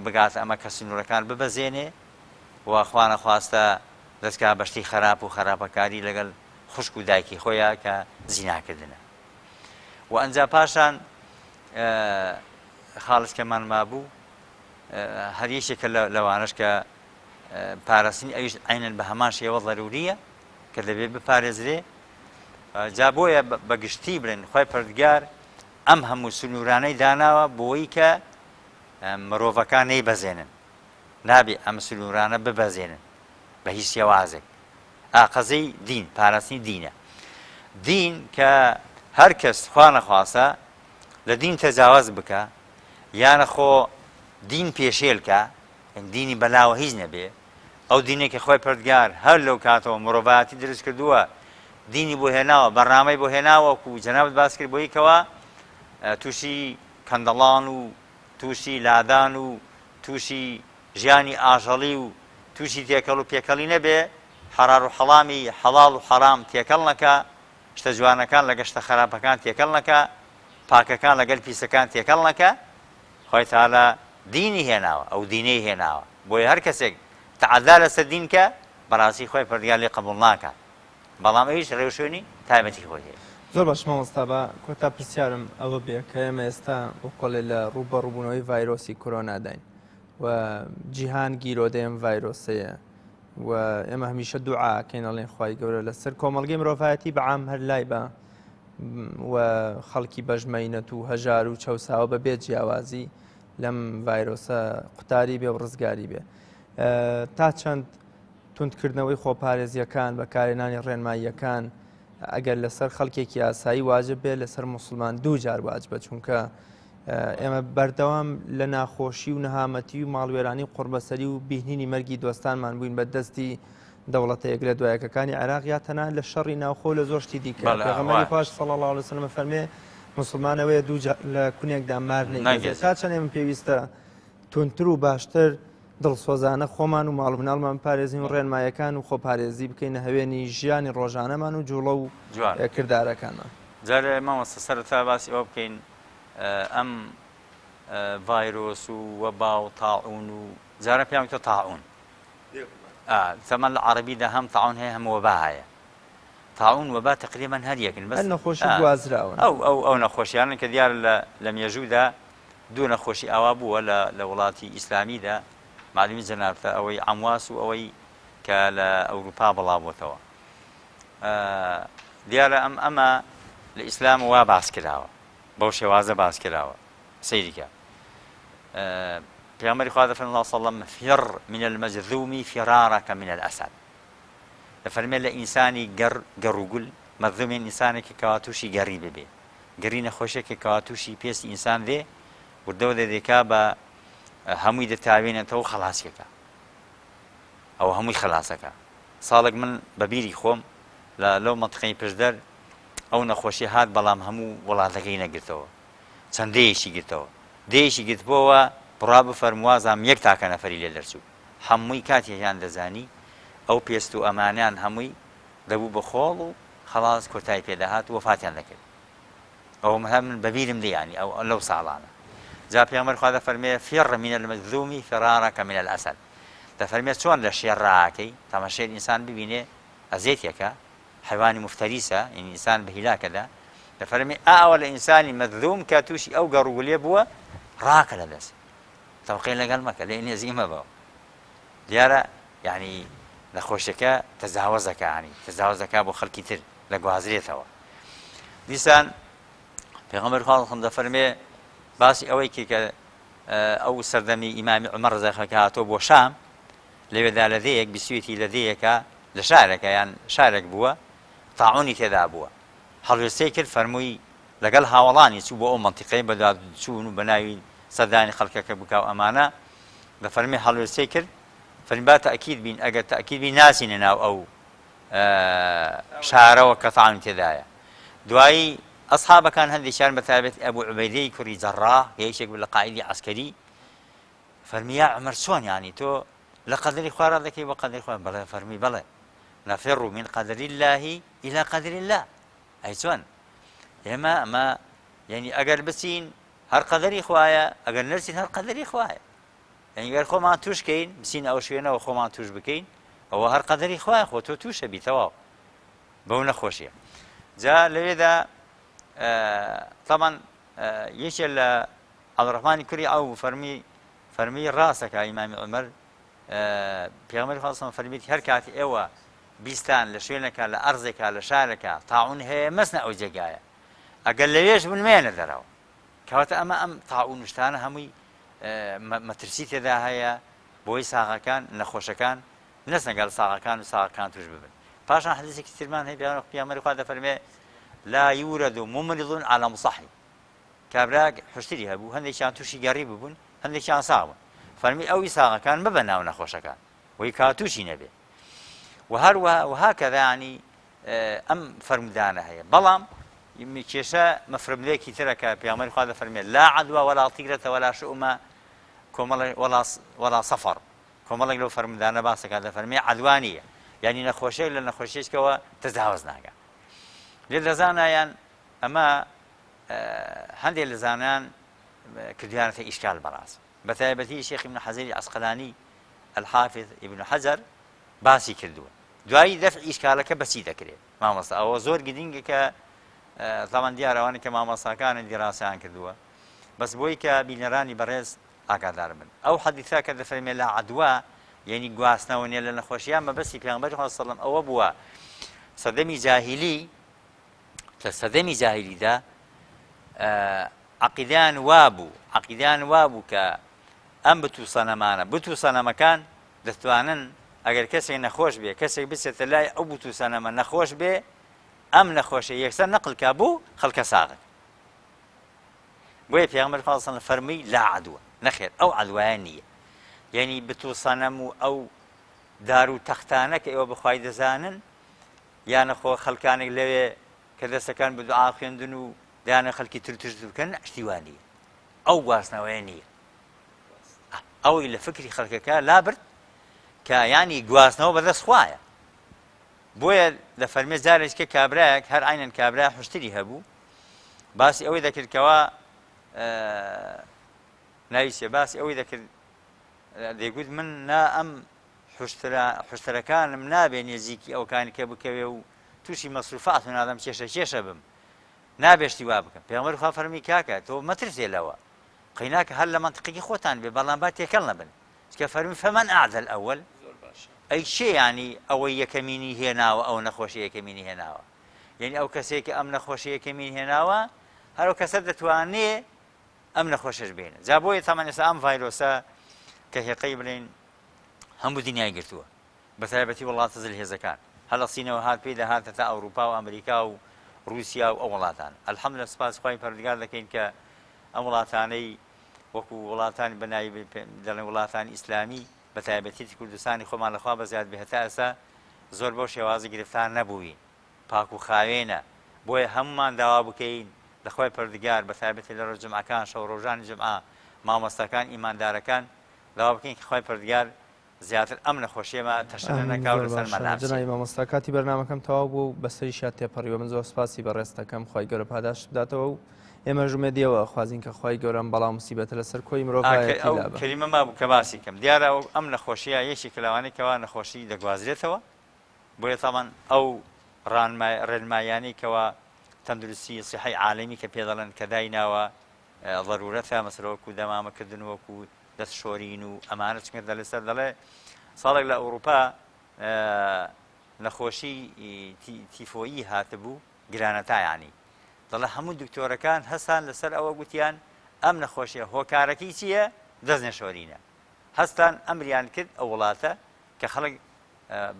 بگاتە ئەمە کە سنوورەکان ببەزێنێ و خوانەخواستە دەست کا بە شتی خەراپ و خەراپەکاری لەگەل خوشک و دایکی خۆیا کە زیناکردنە و ئەنجا پاشان خاڵس کەمان مابوو هەر یەکێکە لەوانەش کە پاراستنی ئەویش عینەن بە هەمان شێوە ضروریە کە دەبێت بپارێزرێ جا بۆیە بە گشتی بڵێن خوای پەردگار ئەم هەموو سنوورانەی داناوە بۆی کە مرۆڤەکان نەیبەزێنن نابێ ئەم سنوورانە ببەزێنن بە هیچ شێوازێک. ئا قەزیەی دین پاراستنی دینە دین کە هەر کەس خوا نەخواستە لە دین تەجاوەز بکە یانە خۆ دین پێشێل کە دینی بەلاوە هیچ نەبێ ئەو دینێک کە خۆی پردگار هەر لەو کاتەوە مرۆڤایەتی دروست کردووە دینی بۆ هێناوە بەرنامەی بۆ هێناوە و جەنابت باس کرد بۆی کەوا تووشی کەندەڵان و تووشی لادان و تووشی ژیانی ئاژەڵی و تووشی تێکەڵ و پێکەڵی نەبێ، حەڕار و حەڵامی حەڵاڵ و حەرام تێکەڵ نەکا، شتە جوانەکان لەگەڵ شتە خەراپەکان تێکەڵ نەکا، پاکەکان لەگەل پیسەکان تێکەڵ نەکا، خوای تەعالا دینی هێناوە، ئەو دینەی هێناوە، بۆیە هەر کەسێک تەعەدا لەسەر دین کا، بەڕاستی خوای پەروەردگار لێی قبوڵ ناکات، بەڵام ئەویش ڕێوشوێنی تایبەتی خۆی هەیە. زۆر باش مامۆستا با کۆتا پرسیارم ئەوە بێ کە ئێمە ئێستا وەکۆڵێ لە ڕووبەڕووبوونەوەی ڤایرۆسی کۆرۆناداین و جیهان گیرۆدەی ئەم ڤایرۆسەیە و ئێمە هەمیشە دوعاکەین ئەڵێن خوای گەورە لەسەر کۆمەڵگەی مرۆڤایەتی بە عام هەر لای بە و خەڵکی بەژمەینەت و هەژار و چەساوە بە بێ جیاوازی لەم ڤایرۆسە قوتاری بێ و ڕزگاری بێ تا چەند توندکردنەوەی خۆپارێزیەکان بەکارێنانی ڕێنماییەکان ئەگەر لەسەر خەڵکێکی ئاسایی واجب بێ لەسەر موسڵمان دوو جار واجبە چونکە ئێمە بەردەوام لە ناخۆشی و نەهامەتی و ماڵوێرانی و قوڕبەسەری و بینینی مەرگی دۆستانمان بووین بە دەستی دەوڵەتە یەک لە دوایەکەکانی عێراق یا تەنانەت لە شەڕی ناوخۆ و لە زۆر شتی دیکە بەڵێ، پێغەمبەری وایە. خواش صلی اللە علیه وسلم فەرمێ موسڵمانەوەیە دوو جار لە کونێکدا مار نەیگەزێت نەیگەزێت. تا چەند ئێمە پێویستە توندتر و باشتر دڵسۆزانە خۆمان و ماڵ و مناڵمان بپارێزین و ڕێنمایەکان و خۆپارێزی بکەینە هەوێنی ژیانی ڕۆژانەمان و جوڵە و جوان. کردارەکانمان. جارێ مامۆستا سەرەتا باسی ئەوە بکەین ئەم ڤایرۆس و وەبا و تاعون و جاران پێیان وتە تاعون تەمان لە عەڕەبیدا هەم تاعون هەیە هەم وەبا هەیە تاعون وەبا تقریبا هەر یەکن بەس هەر نەخۆشی گوازراون ئەو ئەو ئەو نەخۆشیانن کە دیارە لە لە مێژوودا دوو نەخۆشی ئاوا بووە لە لە وڵاتی ئیسلامیدا معلومی جەنابتە ئەوەی عەمواس و ئەوەی کە لە ئەوروپا بڵاو بۆتەوە دیارە ئەم ئەمە لە ئیسلام وا باس کراوە بەو شێوازە باس کراوە سەیری کە پێغەمبەری خوا دەفەرمێ الله صلی الله فر من المجذوم فرارك من الأسد دەفەرمێ لە ئینسانی گەڕ گەڕوگول مەجذومین ئینسانێکی کەوا تووشی گەڕی ببێ گەڕی نەخۆشیەکە کەوا تووشی پێستی ئینسان دێ وردە وردە دێکا بە هەمووی دەتاوێنێتەوە خەڵاسیەکە ئەوە هەمووی خەلاسەکە ساڵێک من بە بیری خۆم لە لەو مەنتقەی پشدەر ئەو نەخۆشی هات بەڵام هەموو وڵاتەکەی نەگرتەوە چەند دێیەکی گرتەوە دێیەکی گرتبۆوە بڕا بفەرموو وازانم یەک تاکە نەفەری لێ دەرچوو هەمووی کاتێکیان دەزانی ئەو پێست و ئەمانیان هەمووی دەبوو بە خۆڵ و خەڵاس کۆتای پێدەهات و وەفاتیان دەکرد ئەوە هەر من بەبیرم دێ یانی ئەو لەو ساڵانە جا پێغەمبەر خوا دەفەرمێ فر من المجذوم فرارك من الاسد دەفەرمێ چۆن لە شێر ڕاکەی تەمە شێر ئینسان ببینێ ئەزێتێکە حیوانی مفتەریسە یعنی ئینسان بە هیلاکەدا دەفەرمێ ئاوە لە ئینسانی مەجذوم کە تووشی ئەو گەڕوگولێ بووە ڕاکە لە دەست تەوقەی لەگەڵ مەکە لێ نێزیک مەبەوە دیارە یعنی نەخۆشیەکە تەجاوەزەکە ینی تەجاوەزەکە بۆ خەڵکی تر دەگوازرێتەوە دیسان پێغەمبەر خوا صلی دەفەرمێ باسی ئەوەی کرد کە ئەو سەردەمی ئیمامی عومەر ڕەزای خوا کە هاتۆ بۆ شام لەوێدا لە دێیەک بیستویەتی لە دێیەکە لە شارێکە یان شارێک بووە تاعونی تێدا بووە هەڵوێستەی کرد فەرمووی لەگەڵ هاوەڵانی چوو بۆ ئەو مەنتیقەی بەدواد چوون و بەناوی سەردانی خەڵکەکە بکا و ئەمانە دەفەرمێ هەڵوێستەی کرد فەرمی با تەئکید بین ئەگەر تەئکید بین ناچینە ناو ئەو شارەوە کە تاعونی تێدایە دوایی ئەسحابەکان هەندێکیان بە تایبەت ئەبوو عوبەیدەی کوڕی جەڕاح کە یەکێک بوو لە قائیدی عەسکەری فەرمی یا عومەر چۆن یانی تۆ لە قەدری خوا ڕادەکەی بۆ قەدری خوا بەڵێ فەرمی بەڵێ نفر من قدر الله إلى قدر الله ئەی چۆن ئێمە ئەمە یعنی ئەگەر بچین هەر قەدەری خوایە ئەگەر نەچین هەر قەدەری خوایە یعنی گەر خۆمان توش کەین بچین ئەو شوێنەوە خۆمان توش بکەین ئەوە هەر قەدەری خوایە خۆ تۆ تووشە بی تەواو بەو نەخۆشیە جا لەوێدا تەمان یەکێ لە عەبدوڕەحمانی کوری عەوف فەرمی فەرمی ڕاستەکە ئیمامی عومەر پێغەمبەری خوا صلی فەرمیت هەر کات ئێوە بیستان لە شوێنەکە لە ئەرزێکا لە شارێکا تاعون هەیە مەسنە ئەو جێگایە ئەگەر لەوێش بوون مێنە دەرەوە کەواتە ئەمە ئەم تاعون شتانە هەمووی مەترسی تێدا هەیە بۆی ساغەکان نەخۆشەکان نەچنە گەل ساغەکان و ساغەکان توش ببن. پاشان حەدیسێکی ترمان هەیە پێغەمبەری خوا دەفەرمێ لا يورد ممرض على مصحي کابراک حشتری هەبوو هەندێکیان تووشی گەڕی ببوون هەندێکیان ساغ بوون فەرمی ئەوی ساغەکان مەبە ناو نەخۆشەکان وی کا تووشی نەبێ و هەروە وهکذا ینی ئەم فەرمودانە هەیە بەڵام کێشە مەفرملێکی ترە کە پێغەمبەری خوا دەفەرمێ لا عدوى ولا طیرة ولا شؤم کۆمەڵێک ولا ولا سفر کۆمەڵێک لەو فەرمودانە باسەکە دەفەرمێ عدوا نییە یعنی نەخۆشیێک لە نەخۆشیێکەوە تەجاوز ناکە لێ دەزانایان ئەمە هەندێک لە زانایان کردویانەتە ئیشکال بەڕاست بە تایبەتی شێخ ابن حەجەری عەسقەلانی الحافظ ابن حەجەر باسی کردووە دوایی دەفع ئیشکالەکە بەچی دەکرێت مامۆستا ئەوە زۆر گرینگە کە تاوان دیارە ئەوانەی کە مامۆستاکانن دیراسەیان کردووە بەس بۆی کە بینەرانی بەڕێز ئاگادار بن ئەو حەدیثە کە دەفەرمێ لا عدوا یعنی گواستنەوە نیە لە نەخۆشیان مەبەستی پێغەمبەری خوا صلی الله ئەوە بووە سەردەمی جاهیلی لە سەردەمی جاهیلیدا عقیدیان وابوو عقیدیان وابوو کە ئەم بت و سەنەمانە بت و سەنەمەکان دەتوانن ئەگەر کەسێک نەخۆش بێ کەسێک بچێتە لای ئەو بت و سەنەمە نەخۆش بێ ئەم نەخۆشە یەکسەر نەقل کا بۆ خەڵکە ساغەکە بۆیە پێغەمبەر خوا صلی فەرمووی لا عدوە نەخێر ئەو عدوایە نییە یعنی بت و سەنەم و ئەو دار و تەختانە کە ئێوە بەخوای دەزانن یانەخۆ خەڵکانێک لەوێ کە دەستەکان بە دوعا خوێندن و دەیانە خەڵکی تر توش بکەن شتی وا نییە ئەو گواستنەوەیە نییە ئەوەی لە فکری خەڵکەکە لابرد کە ینی گواستنەوە بەدەست خوایە بۆیە لە فەرمێ جارێککە کابراایەک هەر عینەن کابرا حشتری هەبوو باسی ئەوەی دەکرد کەوا ناوی چیە باسی ئەوەی دەکرد دەیگوت من نا ئەم حشترە حشترەکانم نابێ نێزیکی ئەوکانی کە بکەوێ و تووشی مەسروفات و نادەم کێشە کێشە بم نابێشتی وا بکەم پێغەمبەر خوا فەرمی کاکە تۆ مەترسێ لەوە قەیناکە هەر لە مەنتقێکی خۆتان بێ بەڵام با تێکەڵ نەبن چکە فەرمی فەمەن ئەعدە الأول ئەی چێ یانی ئەوەی یەکەمینی هێناوە ئەو نەخۆشی یەکەمینی هێناوە یعنی ئەو کەسێک کە ئەم نەخۆشی یەکەمین هێناوە هەر ئەو کەسە دەتوانێ ئەم نەخۆشەش بێنە جا بۆیە تامان ئێستا ئەم ڤایرۆسە کە هێقەی بڵێن هەموو دنیای گرتووە بە تایبەتی وڵاتە زلهێزەکان هەر لە سینەوە هات پێی دەهاتە تا ئەوروپا و ئەمریکا و رووسیا و ئەو وڵاتان الحمدلله سپاس خوای پەروەردگار دەکەین کە ئەم وڵاتانەی وەکو وڵاتانی بەناوی دەڵێن وڵاتانی ئیسلامی بە تایبەتی کوردستانی خۆمان لەخوا بەزیاد بێ هەتا ئێستا زۆر بەو شێوازی گرفتار نەبووین پاک و خاوێنە بۆیە هەمومان داوا بکەین لە خوای پەروەردگار بە تایبەتی لە ڕۆژ جمعەکان شەو ڕۆژانی جمعە مامۆستاکان ئیماندارەکان داوا بکەین کە خوای پەروەردگار زیاتر ئەم نەخۆشیەمە تەشەنە ئامین نەکا و زۆر لەسەر باشە مەلابچێ. جەنابی مامۆستا کاتی بەرنامەکەم تەواو بوو و بەسەریشیا تێپەڕیوە من زۆر سپاسی بەڕێزت دەکەم خوای گەورە پاداشت بداتەوە و ئێمەش ئومێدی ئەوە ئەخوازین کە خوای گەورە ئەم بەڵا و موسیبەتە لەسەر کۆی ئا کە مرۆڤایەتی ئەو لابا. کەلیمە مابوو کە باسی کەم دیارە ئەو ئەم نەخۆشیە یەکێکە لەوانەی کەوا نەخۆشی دەگوازرێتەوە بۆیە تاوان ئەو ڕانما ڕێنماییانەی کەوا تەندروستی سیحەی عالەمی کە پێ دەڵێن کە دایناوە ضرورەتە مەسەلە وەکو دەمامە کردن وەکو دەست شۆرین و ئەمانە چونکە دەڵێ سەر دەڵێ ساڵێک لە ئەوروپا نەخۆشی تیفۆیی هاتبوو گرانەتا یانی دەڵێ هەموو دکتۆرەکان هەستان لەسەر ئەوە گوتیان ئەم نەخۆشیە هۆکارەکەی چییە دەست نەشۆرینە هەستان ئەمریان کرد ئەو وڵاتە کە خەڵک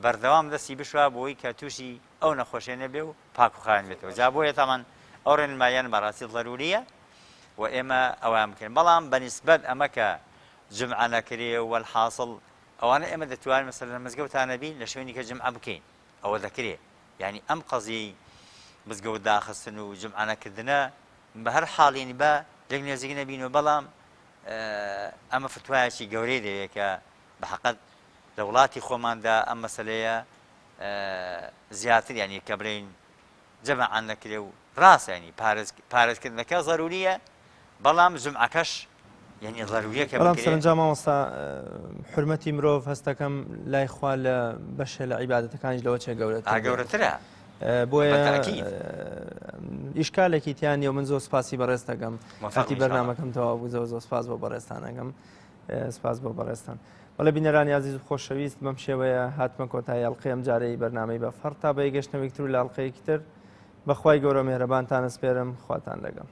بەردەوام دەستی بشوا بۆی کە تووشی ئەو نەخۆشیە نەبێ و پاک و خاوێن بێتەوە جا بۆیە تامان ئەو ڕێنماییان بەڕاستی ضروریە و ئێمە ئەویان بکەین بەڵام بەنیسبەت ئەمە کە جمعە نەکرێ و وەلحاصل ئەوانە ئێمە دەتوانین مەسەلەن لە مزگەوتا نەبین لە شوێنی کە جمعە بکەین ئەوە دەکرێ یعنی ئەم قەزیەی مزگەوت داخستن و جمعە نەکردنە بە هەر حاڵ یعنی با لێک نێزیک نەبین و بەڵام ئەمە فتوایەکی گەورەی دەوێت کە بە حەقەت لە وڵاتی خۆماندا ئەم مەسەلەیە زیاتر یعنی کە بڵێین جەماعان نەکرێ و ڕاستە یعنی پارێز پارێزکردنەکە زەروریە بەڵام جومعەکەش یعنی زەروریە کە بەڵام بکرێ. سەرەنجام مامۆستا حورمەتی مرۆڤ هەستەکەم لای خوا لە بەشێ لە عیبادەتەکانیش لەوە چێ گەورەتر ئا بێ. گەورەترە. بۆیە بەتەئکید. ئیشکالێکی تیا نییە و من زۆر سپاسی بەڕێز دەکەم. موفق کاتی ان شاء الله. بەرنامەکەم تەواو بوو زۆر زۆر سپاس بۆ بەڕێزتان ئەکەم. سپاس بۆ بەڕێزتان. بەڵێ بینەرانی ئازیز و خۆشەویست بەم شێوەیە هاتمە کۆتایی ئەڵقەی ئەم جارەی بەرنامەی بەفەڕ تا بەیەکگەشتنەوەیەکی تر و لە ئەڵقەیەکی تر بەخوای گەورە مێهرەبانتان ئەسپێرم خواتان لەگەڵ.